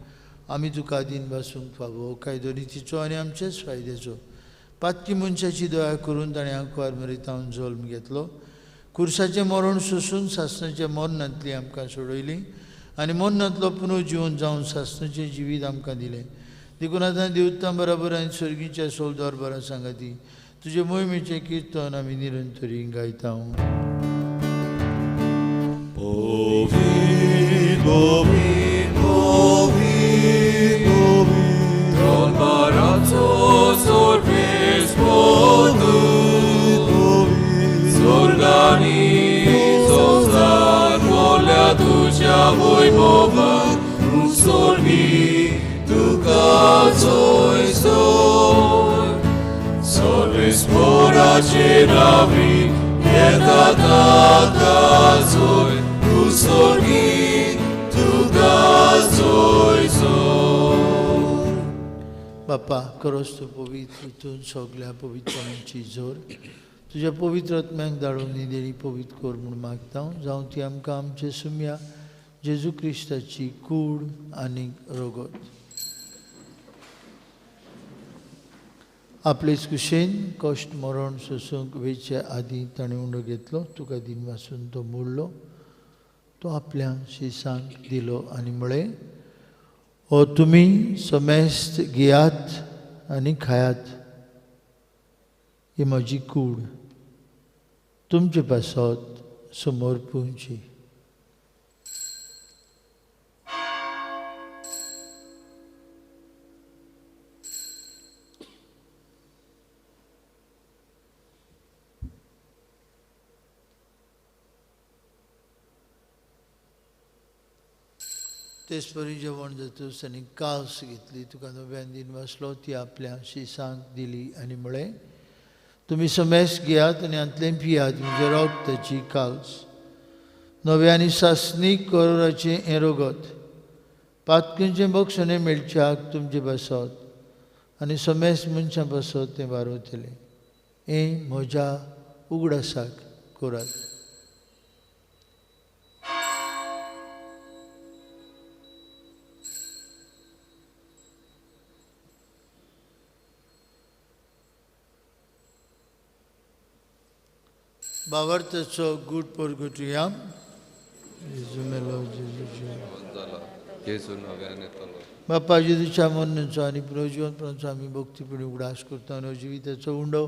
आमी तुका दीन वाचूंक फावो. कायदो रितीचो आनी आमचेच फायद्याचो पातकी मनशाची दया करून ताणें आंकवार मरितावन जल्म घेतलो. खुर्साचें मरण सोसून सासणाच्या मरणांतली आमकां सोडयली आनी मरणांतलो पुनर्जिवन जावन सासणाचें जिवीत आमकां दिलें. देखून आतां देवतां बराबर आनी सर्गीच्या सोलदार बरा सांगाती तुजे मोहिमेचें किर्तन आमी निरंतरी गायता. बापा, खरोच तूं पवित्र, तूं सगल्या पवित्रपणाची जोर तुज्या पवित्र आत्म्याक धाडून निदेणी पवित्र कर म्हूण मागता. जावं ती आमकां आमचे सुमया जेजू क्रिस्ताची कूड आनी रोगत. आपलेच कुशेन कश्ट मरण सोसूंक वेचे आदीं ताणें उंडो घेतलो. तुका दीन वासून तो मोडलो, तो आपल्या शिसांक दिलो आनी म्हळें, हो तुमी समेस्त घेयात आनी खायात, ही म्हजी कूड तुमचे पासत समर्पूंची. तेच परी जेवण जातूच आनी कास घेतली, तुका नव्यान दीन वाचलो, ती आपल्या शिसांक दिली आनी म्हळें, तुमी समेस्त घेयात आनी हांतलें पियात, म्हजें रगताची कास नव्या आनी सासणीक करोराचें हें रोगत पातकींचें बक्षणें मेळच्याक तुमचे पासत आनी समेस्त मनशां पासत तें वारवतलें. हें म्हज्या उगडासाक करात. भावार्थाचो गूट परगटुया. जेजू मेलो, जेजू जेजू नव्यान येतलो. बापा, जेजूच्या मरणाचो आनी पुनर्जिवनपणाचो आमी भक्तीपणी उगडास करता. जिविताचो उंडो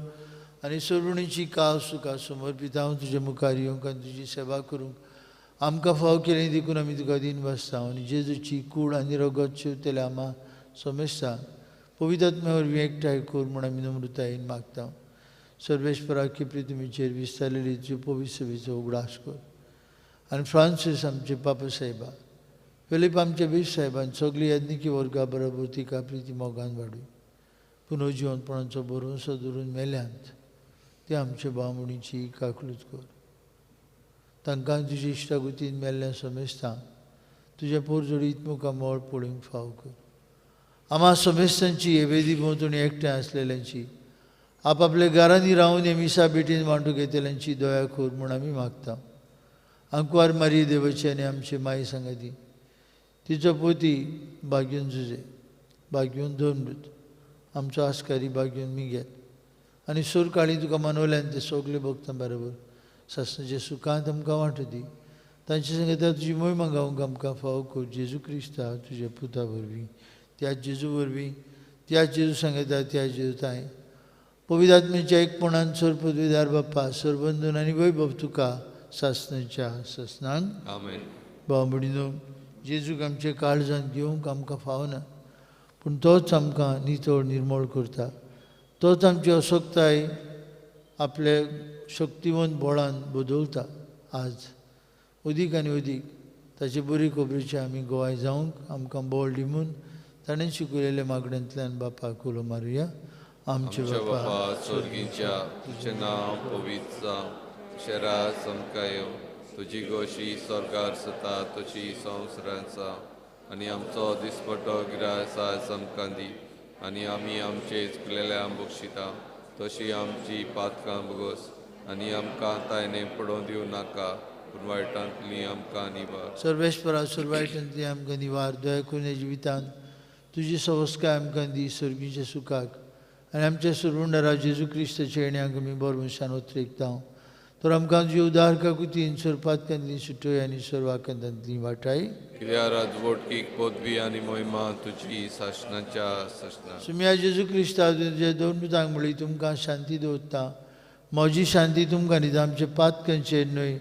आनी सर्वणीची कास तुका समर्पिता. हांव तुजे मुखार येवंक आनी तुजी सेवा करूंक आमकां फाव केली देखून आमी तुका दीन वाचता. आनी जेजूची कूड आनी रगत शिवतले आमा समेस्ता पवित्र आत्म्या वरवीं एकठांय कर म्हूण आमी नम्रतायेन मागता. सर्वेस्पराक पृथ्वीचेर विस्तारलेली तुजे पवित्र सभेचो उगडास कर आनी फ्रांसीस आमचे पापा साहेबा, फिलीप आमचे बीश साहेबान सगळी याज्ञिकी वर्गा बरोबर तिका प्रिती मोगान वाडूं. पुनर्जिवनपणाचो भरवंसो धरून मेल्यांत ते आमचे भावणीची काकलूत कर. तांकां तुजे इश्टागुतीन मेल्ल्या समेस्तां तुज्या पोरजोडीत मुखार मोळ पळोवंक फाव कर. आमा समेस्तांची हे वेदी भोंवतणी एकठांय आसलेल्यांची आपापल्या घरांनी रावन हे मिसा भेटीन वांटूंक घेतल्यांची दया कर म्हूण आमी मागता. आंकवार मारी देवाची आनी आमची माई सांगाती तिचो पोती बागेवन जुजे, बागेवन धर्मदूत, आमचो आस्कारी बागेवन मिगेल आनी सुरकाळी तुका मनवल्यान ते सगळे भक्तां बरोबर सासणाच्या सुखांत आमकां वांटो दी. तांचे सांगता तुजी मोहिमा गावंक आमकां फावो कर. जेजू क्रिस्ता तुज्या पुता वरवीं, त्या जेजू वरवीं, त्या जेजू सांगता त्या जेजू ताय पवित्र आत्म्याच्या एकपणान सर पदवीदार बाप्पा सरबंधून आनी वैभव तुका सासनाच्या सासनांक. आमेन. भाव भयणीनो, जेजूक आमच्या काळजांत घेवंक आमकां फावना, पूण तोच आमकां नितळ निर्मळ करता. तोच आमची असक्ताय आपले शक्तिवंत बळान बदलता. आज अदीक आनी अदीक ताचे बरी खबरीचे आमी गोवाय जावंक आमकां बळ दी म्हूण ताणें शिकयलेल्या मागण्यांतल्यान बापाक उलो मारुया. आमचे बापा स्वर्गीच्या, तुजें नांव पवित्र जावं, तुजें राज आमकां येवं, तुजी गोशी स्वर्गार जाता तशी संवसारांत जावं. आनी आमचो दिसपटो गिरास आज आमकां दी, आनी आमी आमचे चुकलेल्यांक बक्षिता तशी आमची पातकां भोगोस, आनी आमकां तायने पडोवन दिवं नाका, पूण वायटांतली आमकां निवार. सर्वेस्परा सर्वायटांतली आमकां निवार. दया करून जिवितांत तुजी सवस्काय आमकां दी सर्गीच्या सुखाक, आनी आमच्या सुरवंडरा जेजू क्रिस्ताच्या येण्याक आमी बरो मनशान ओतरेकता. तर आमकां तुजी उदार काकुतीन सर्पातकांतली सुटय आनी सर्वाकांतांतली वाटाय. कित्याक राजवटकीक पदवी आनी मोहिमा तुजी सासणाच्या सासणाक. सुम्या जेजू क्रिस्ता तुजे दोन दुतांक म्हणली, तुमकां शांती दवरता, म्हजी शांती तुमकां दिता, आमचे पातकांचेर न्हय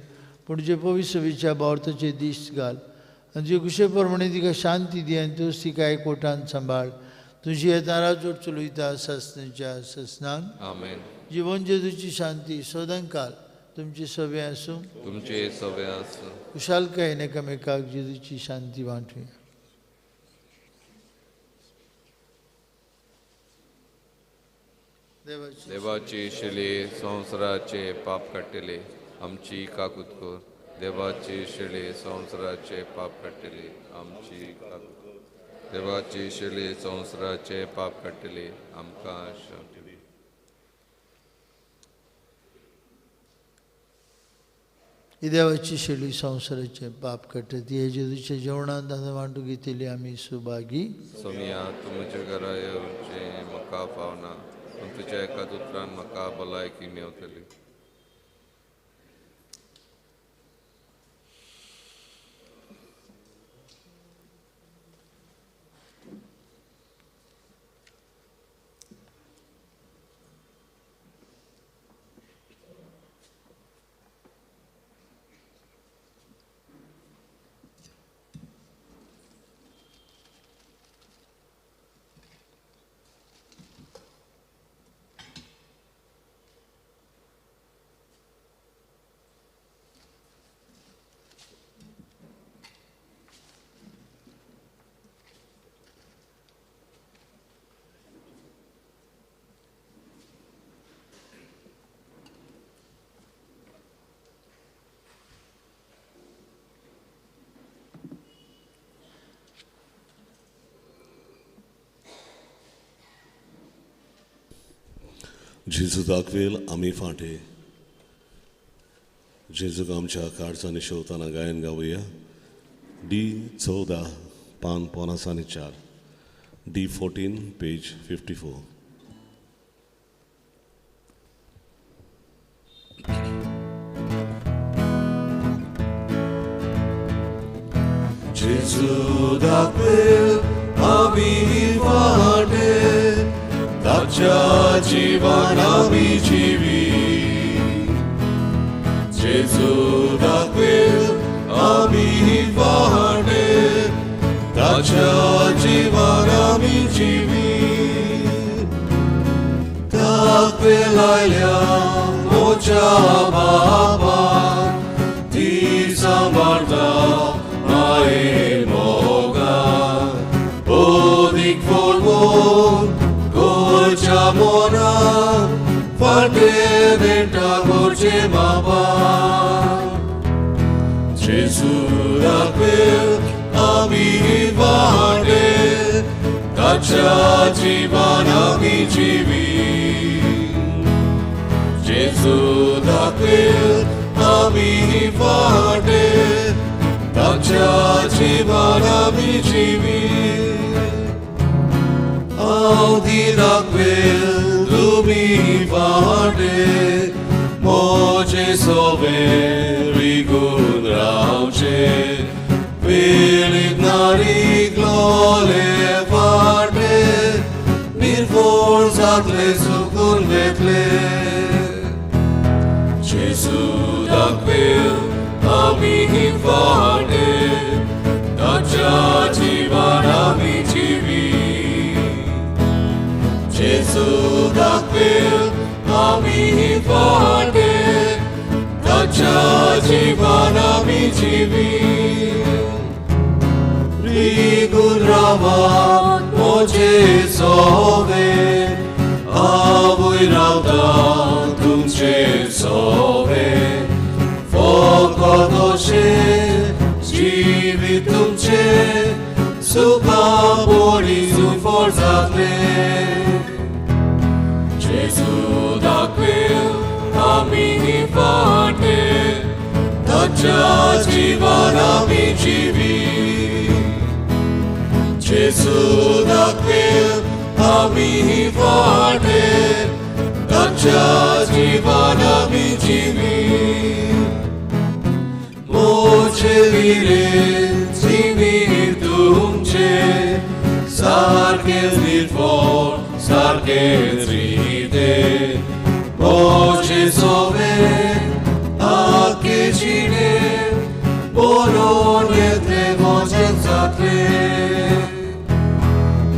पूण तुजे पवित्र सभेच्या भावार्थाचेर दीस घाल, आनी तुजे कुशे प्रमाणे तिका शांती दी आनी तूं तिका एकवटान सांबाळ. तुजी येता राजवट चलयता सासणाच्या सासणाक. आमेन. जिवन जेजूची शांती सदांकाल तुमची सवे आसूं, तुमचे सवे आसूं. कुशालकायेन एकामेकाक जेजूची शांती वांटुया. देवाची शिले संवसाराचे पाप काडटले, आमची काकूत कर. देवाची शिले संवसाराचे पाप काडटले, आमची काकूत कर. देवाची शिले संवसाराचे पाप काडटले, आमकां शांती दी. ही देवाची शेळी संवसाराचे पाप काडटा, ती जेजूच्या जेवणांत आतां वांटूंक घेतली आमी सुभागी. सोमिया, तूं म्हज्या घरा येवचें म्हाका फावना, पूण तुज्या एका उतरान म्हाका भलायकी मेवतली. जेजू दाखवेल आमी फांटे. जेजूक आमच्या काळजांनी शेवताना गायन गावया. डी 14 पान 54, डी 14 पेज 54. जेजू दाखवेल आमी फांटे, ताच्या जिवान आमी जिवी. जेजू दाखवेल आमी फांटे, ताच्या जिवान आमी जिवी. दाखवेल आयल्या मोच्या बाबा, ती सांबाळटा माये मोगा. ओदीक फोडवोन गोरच्या मोना, फाटे बेटा गोरचे बाबा. जेजू दाखवेल आमी वाटे, ताच्या जिवान आमी जिवी. जेजू दाखवेल आमी वाटे, ताच्या जिवान आमी जिवी. आवदी दाखवेल तुमी वाटे, मोजे सोवे रिगून रावचे. वेळीत नारी ग्लोले वाटे, फोड जातले सुकून वेतले. जेजू दाखयल आमी ही फाटे, ताच्या जिवान आमी जिवी. जेजू दाखयल आमी ही फाटे, ताच्या जिवान आमी जिवी. रिगून रावा मोजे सोवे, आवय रावता तुमचे सोवे. फकत अशें जिवीत तुमचें, सुखा पडी सुफळ जातलें. जेजू दाखयल आमी ही फाटे, ताच्या जिवान आमी जिवी. जेजू दाखयल आमी ही फाटे, ताच्या जिवान आमी जिवी. मोजे विरे जिवीत तुमचें, सारकें निर्फळ सारकें रितें. मोजे सोवे आख्खे जिणें, बरोवन येतलें मोजें जातलें.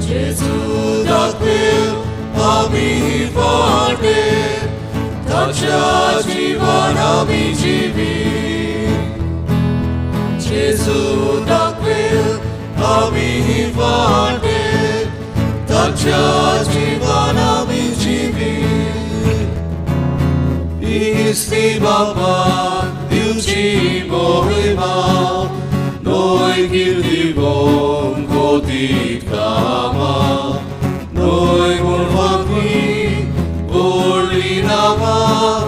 जेजू दाखयल आमी ही फाटे, ताच्या जिवान आमी जिवी. जेजू दाखयल आमी ही फाटे, ताच्या जिवान आमी जिवी. इस्ती बापा दिवची मोहिमा, नोय कीर्ती बोम कोतीत कामा. नोय म्हूण वागली व्हडली नांवां,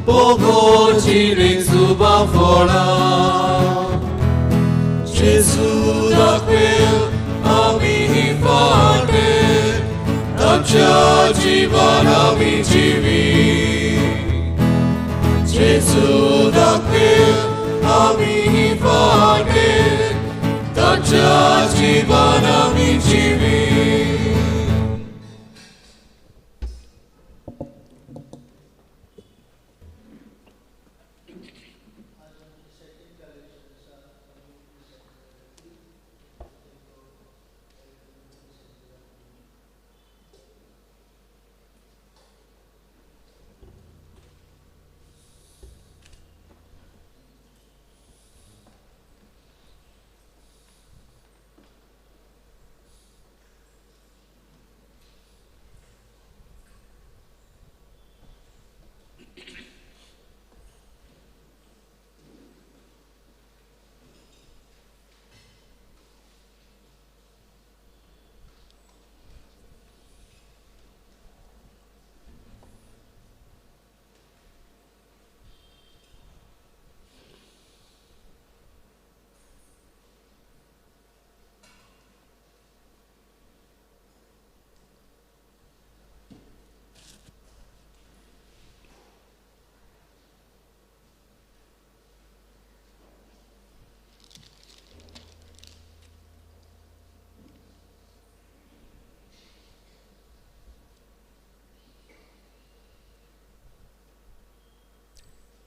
पोगोर जिणेक सुबा फळां. जेजू दाखयल आमी ही फाटे, ताच्या जिवान आमी जिवी. जेजू दाखयल आमी ही फाटे, ताच्या जिवान आमी जिवी.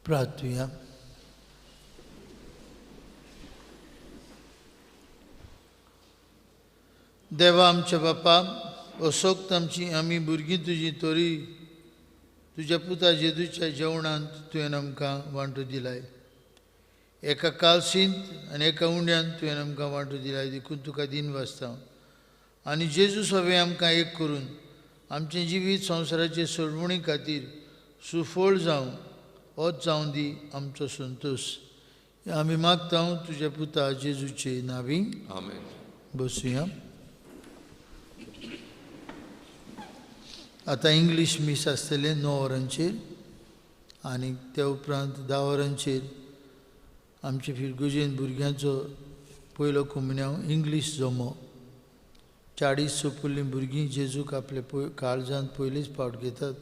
प्रार्थुया. देवा आमच्या बापा, असोक्त आमची आमी भुरगीं तुजी तरी तुज्या पुता जेजूच्या जेवणांत तुवें आमकां वांटो दिलाय. एका कालसींत आनी एका उंड्यांत तुवें आमकां वांटो दिलाय, देखून तुका दिन वाचता. आनी जेजू सगळें आमकां एक करून आमचें जिवीत संवसाराचे सोडवणी खातीर सुफळ जावं, होच जावं दी आमचो संतोश. आमी मागता तुज्या पुता जेजूचे नांवी. आमेन. बसुया. आतां इंग्लीश मीस आसतलें 9 वरांचेर आनी त्या उपरांत 10 वरांचेर आमचे फिरगुजेन भुरग्यांचो पयलो कुमन्यांव इंग्लीश जमो. 40 सोपुल्लीं भुरगीं जेजूक आपले काळजांत पयलीच फावट घेतात.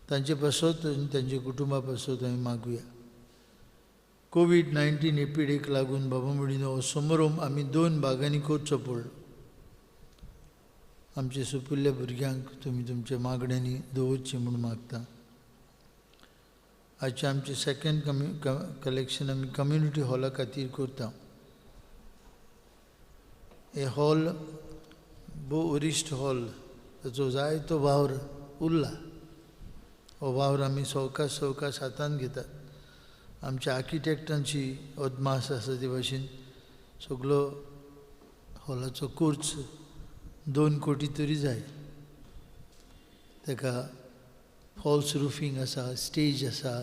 तांचे पासत आनी तांच्या कुटुंबा पासत आमी मागुया. कोवीड-19 हे पिडेक लागून बाबा मुडीनो हो समारोप आमी 2 भागांनी करचो पडलो. आमचे सुपुल्ल्या भुरग्यांक तुमी तुमच्या मागण्यांनी दवरची म्हूण मागता. आयचें आमचें सेकंड कलेक्शन आमी कम्युनिटी हॉला खातीर करता. हे हॉल भोव वरिश्ठ हॉल, ताचो जायतो वावर उरला. हो वावर आमी सवकास सवकास हातान घेतात. आमच्या आर्किटेक्टांची अदमास आसा ते भाशेन सगलो हॉलाचो खर्च 2 कोटी तरी जाय. ताका फॉल्स रुफींग आसा, स्टेज आसा,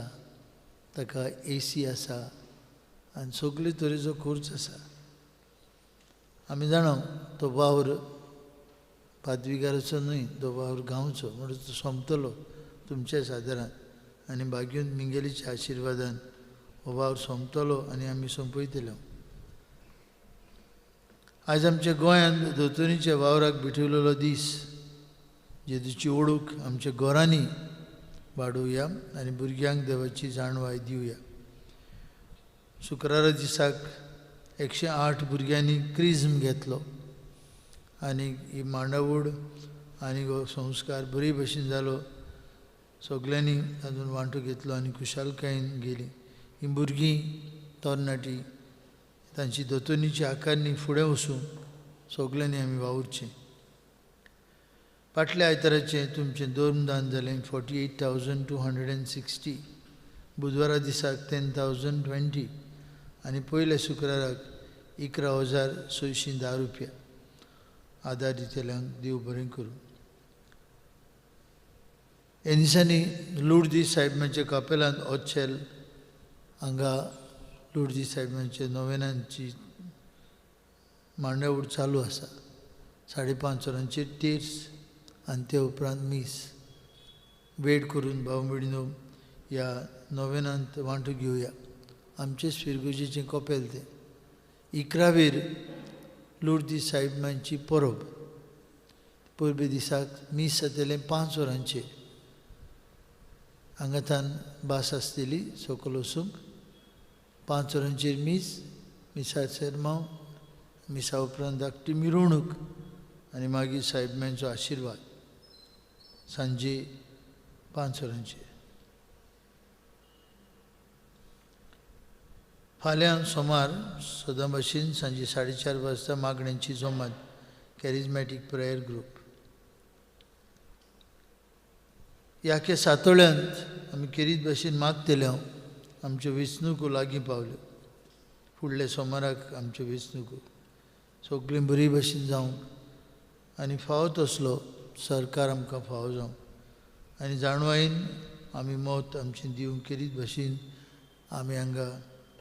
ताका ए सी आसा आनी सगळे तरेचो खर्च आसा. आमी जाणा तो वावर पादविगाराचो न्हय, तो वावर गांवचो, म्हणून तो सोंपतलो तुमच्या सादारान आनी भाग्यून मिंगेलीच्या आशिर्वादान हो वावर सोंपतलो आनी आमी सोंपयतले. आयज आमच्या गोंयांत दोतोरीच्या वावराक भेटवलेलो दीस, जेजूची ओळख आमच्या घरांनी वाडोवया आनी भुरग्यांक देवाची जाणवाय दिवया. शुक्रारा दिसाक 108 भुरग्यांनी क्रिज्म घेतलो आनी ही मांडावड आनी हो संस्कार बरे भशेन जालो. सगल्यांनी तातूंत वांटो घेतलो आनी खुशालकायेन गेली. ही भुरगीं तरणाटी तांची दोतोनीची आकारणी फुडें वचूंक सगल्यांनी आमी वावुरचें. फाटल्या आयताराचें तुमचें धर्मदान जालें 48,260, बुधवारा दिसाक 10,020 आनी पयल्या शुक्राराक 11,610 रुपया. आदार दितल्यांक देव बरें करूं. हे दिसांनी लुर्दी साहेबांच्या कपेलांत ओचेल हांगा लुर्दी साहेबांच्या नोवेनांची मांडावळ चालू आसा. 5:30 वरांचेर तेर्स आनी ते उपरांत मीस. वेट करून भाव भयणीनो ह्या नोवेनांत वांटो घेवया. आमचेच फिरगुजेचें कपेल तें. 11वेर लुर्दी साहेबांची परब. परबे दिसाक मीस जातलें 5 वरांचेर. हांगाथान भास आसतली सकयल वचूंक. 5 वरांचेर मीस, मिसा सेरमांव, मिसा उपरांत धाकटी मिरवणूक आनी मागीर साहेबांचो आशिर्वाद सांजे 5 वरांचेर. फाल्यां सोमार सदां भाशेन सांजे 4:30 वाजता मागण्यांची जमात, कॅरिजमॅटीक प्रेयर ग्रूप. ह्या के सातोळ्यांत आमी केरीत भाशेन मागतले. आमच्यो वेंचणुको लागीं पावल्यो. फुडल्या सोमाराक आमच्यो वेंचणुको सगळीं बरी भाशेन जावंक आनी फावो तसलो सरकार आमकां फावो जावंक आनी जाणवायेन आमी मत आमचें दिवंक केरीत भाशेन आमी हांगा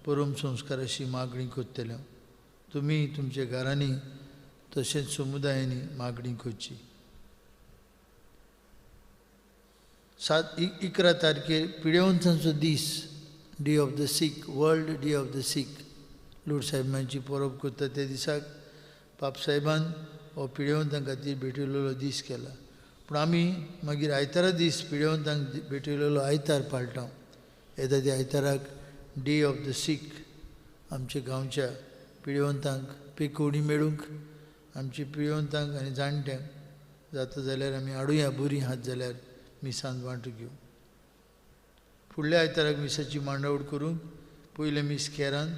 परम संस्काराची मागणी करतले. तुमी तुमच्या घरांनी तशेंच समुदायांनी मागणी करची. 11 तारखेर पिडेवंतांचो दीस, day of the sick, world day of the sick. Lourdes साहेबांची परब करता त्या दिसाक पापसाहेबान हो पिडेवंतां खातीर भेटवलेलो दीस केला. पूण आमी मागीर आयतारा दीस पिडेवंतांक भेटवलेलो आयतार पाळटा. येता त्या आयताराक डे ऑफ the सीक आमच्या गांवच्या पिडेवंतांक पेकोवणी मेळूंक, आमच्या पिडेवंतांक आनी जाणट्यांक जाता जाल्यार आमी हाडुया बरीं आहात जाल्यार मिसांत वांटो घेवं. फुडल्या आयताराक मिसाची मांडावळ करूंक पयलें मीस केरांत,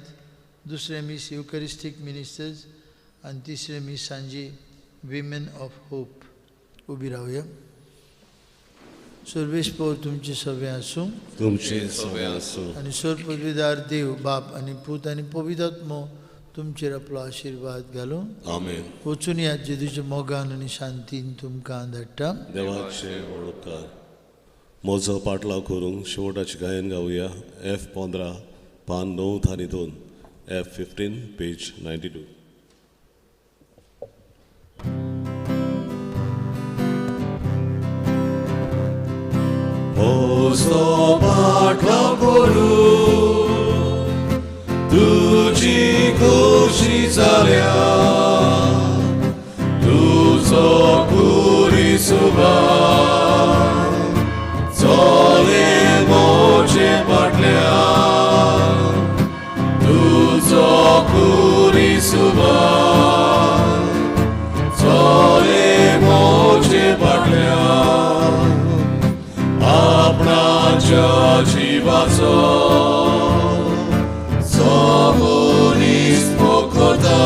दुसरें मीस युकरिस्टीक मिनिस्टर्स आनी तिसरें मीस सांजे विमेन ऑफ होप. उबी रावया. सर्वेश पौर तुमचे सगळे आसूं, तुमचे सगळे आसूं आनी सर्व देव बाप आनी पूत आनी पवित्र तुमचेर आपलो आशिर्वाद घालूं. आमेन. वचून ह्या जेजूच्या मोगान आनी शांतीन तुमकां धाडटा. देवाचे उपकार. म्हजो पाटलाव करूंक शेवटाचें गायन गावया. एफ 15 पान 9 आनी 2, एफ 15 पेज 92. म्हजो पाटलाव करूं तुजी खोशी जाल्या, तुजो कुरिसुबा चले म्हजे फाटल्यान, तुजो कुरिसुबा चले. जिवाचो जो मनीस मोग करता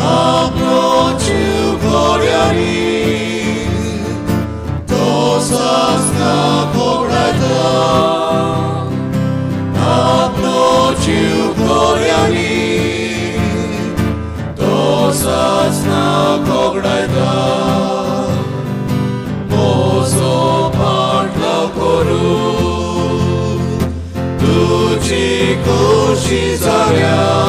आपलो जीव खोऱ्यांनी तो सासना कोगडायता आपलो जीव खोऱ्यांनी तो सासना कोगडायता मोजो पाटलाव करू तुजी खोशी जाल्या.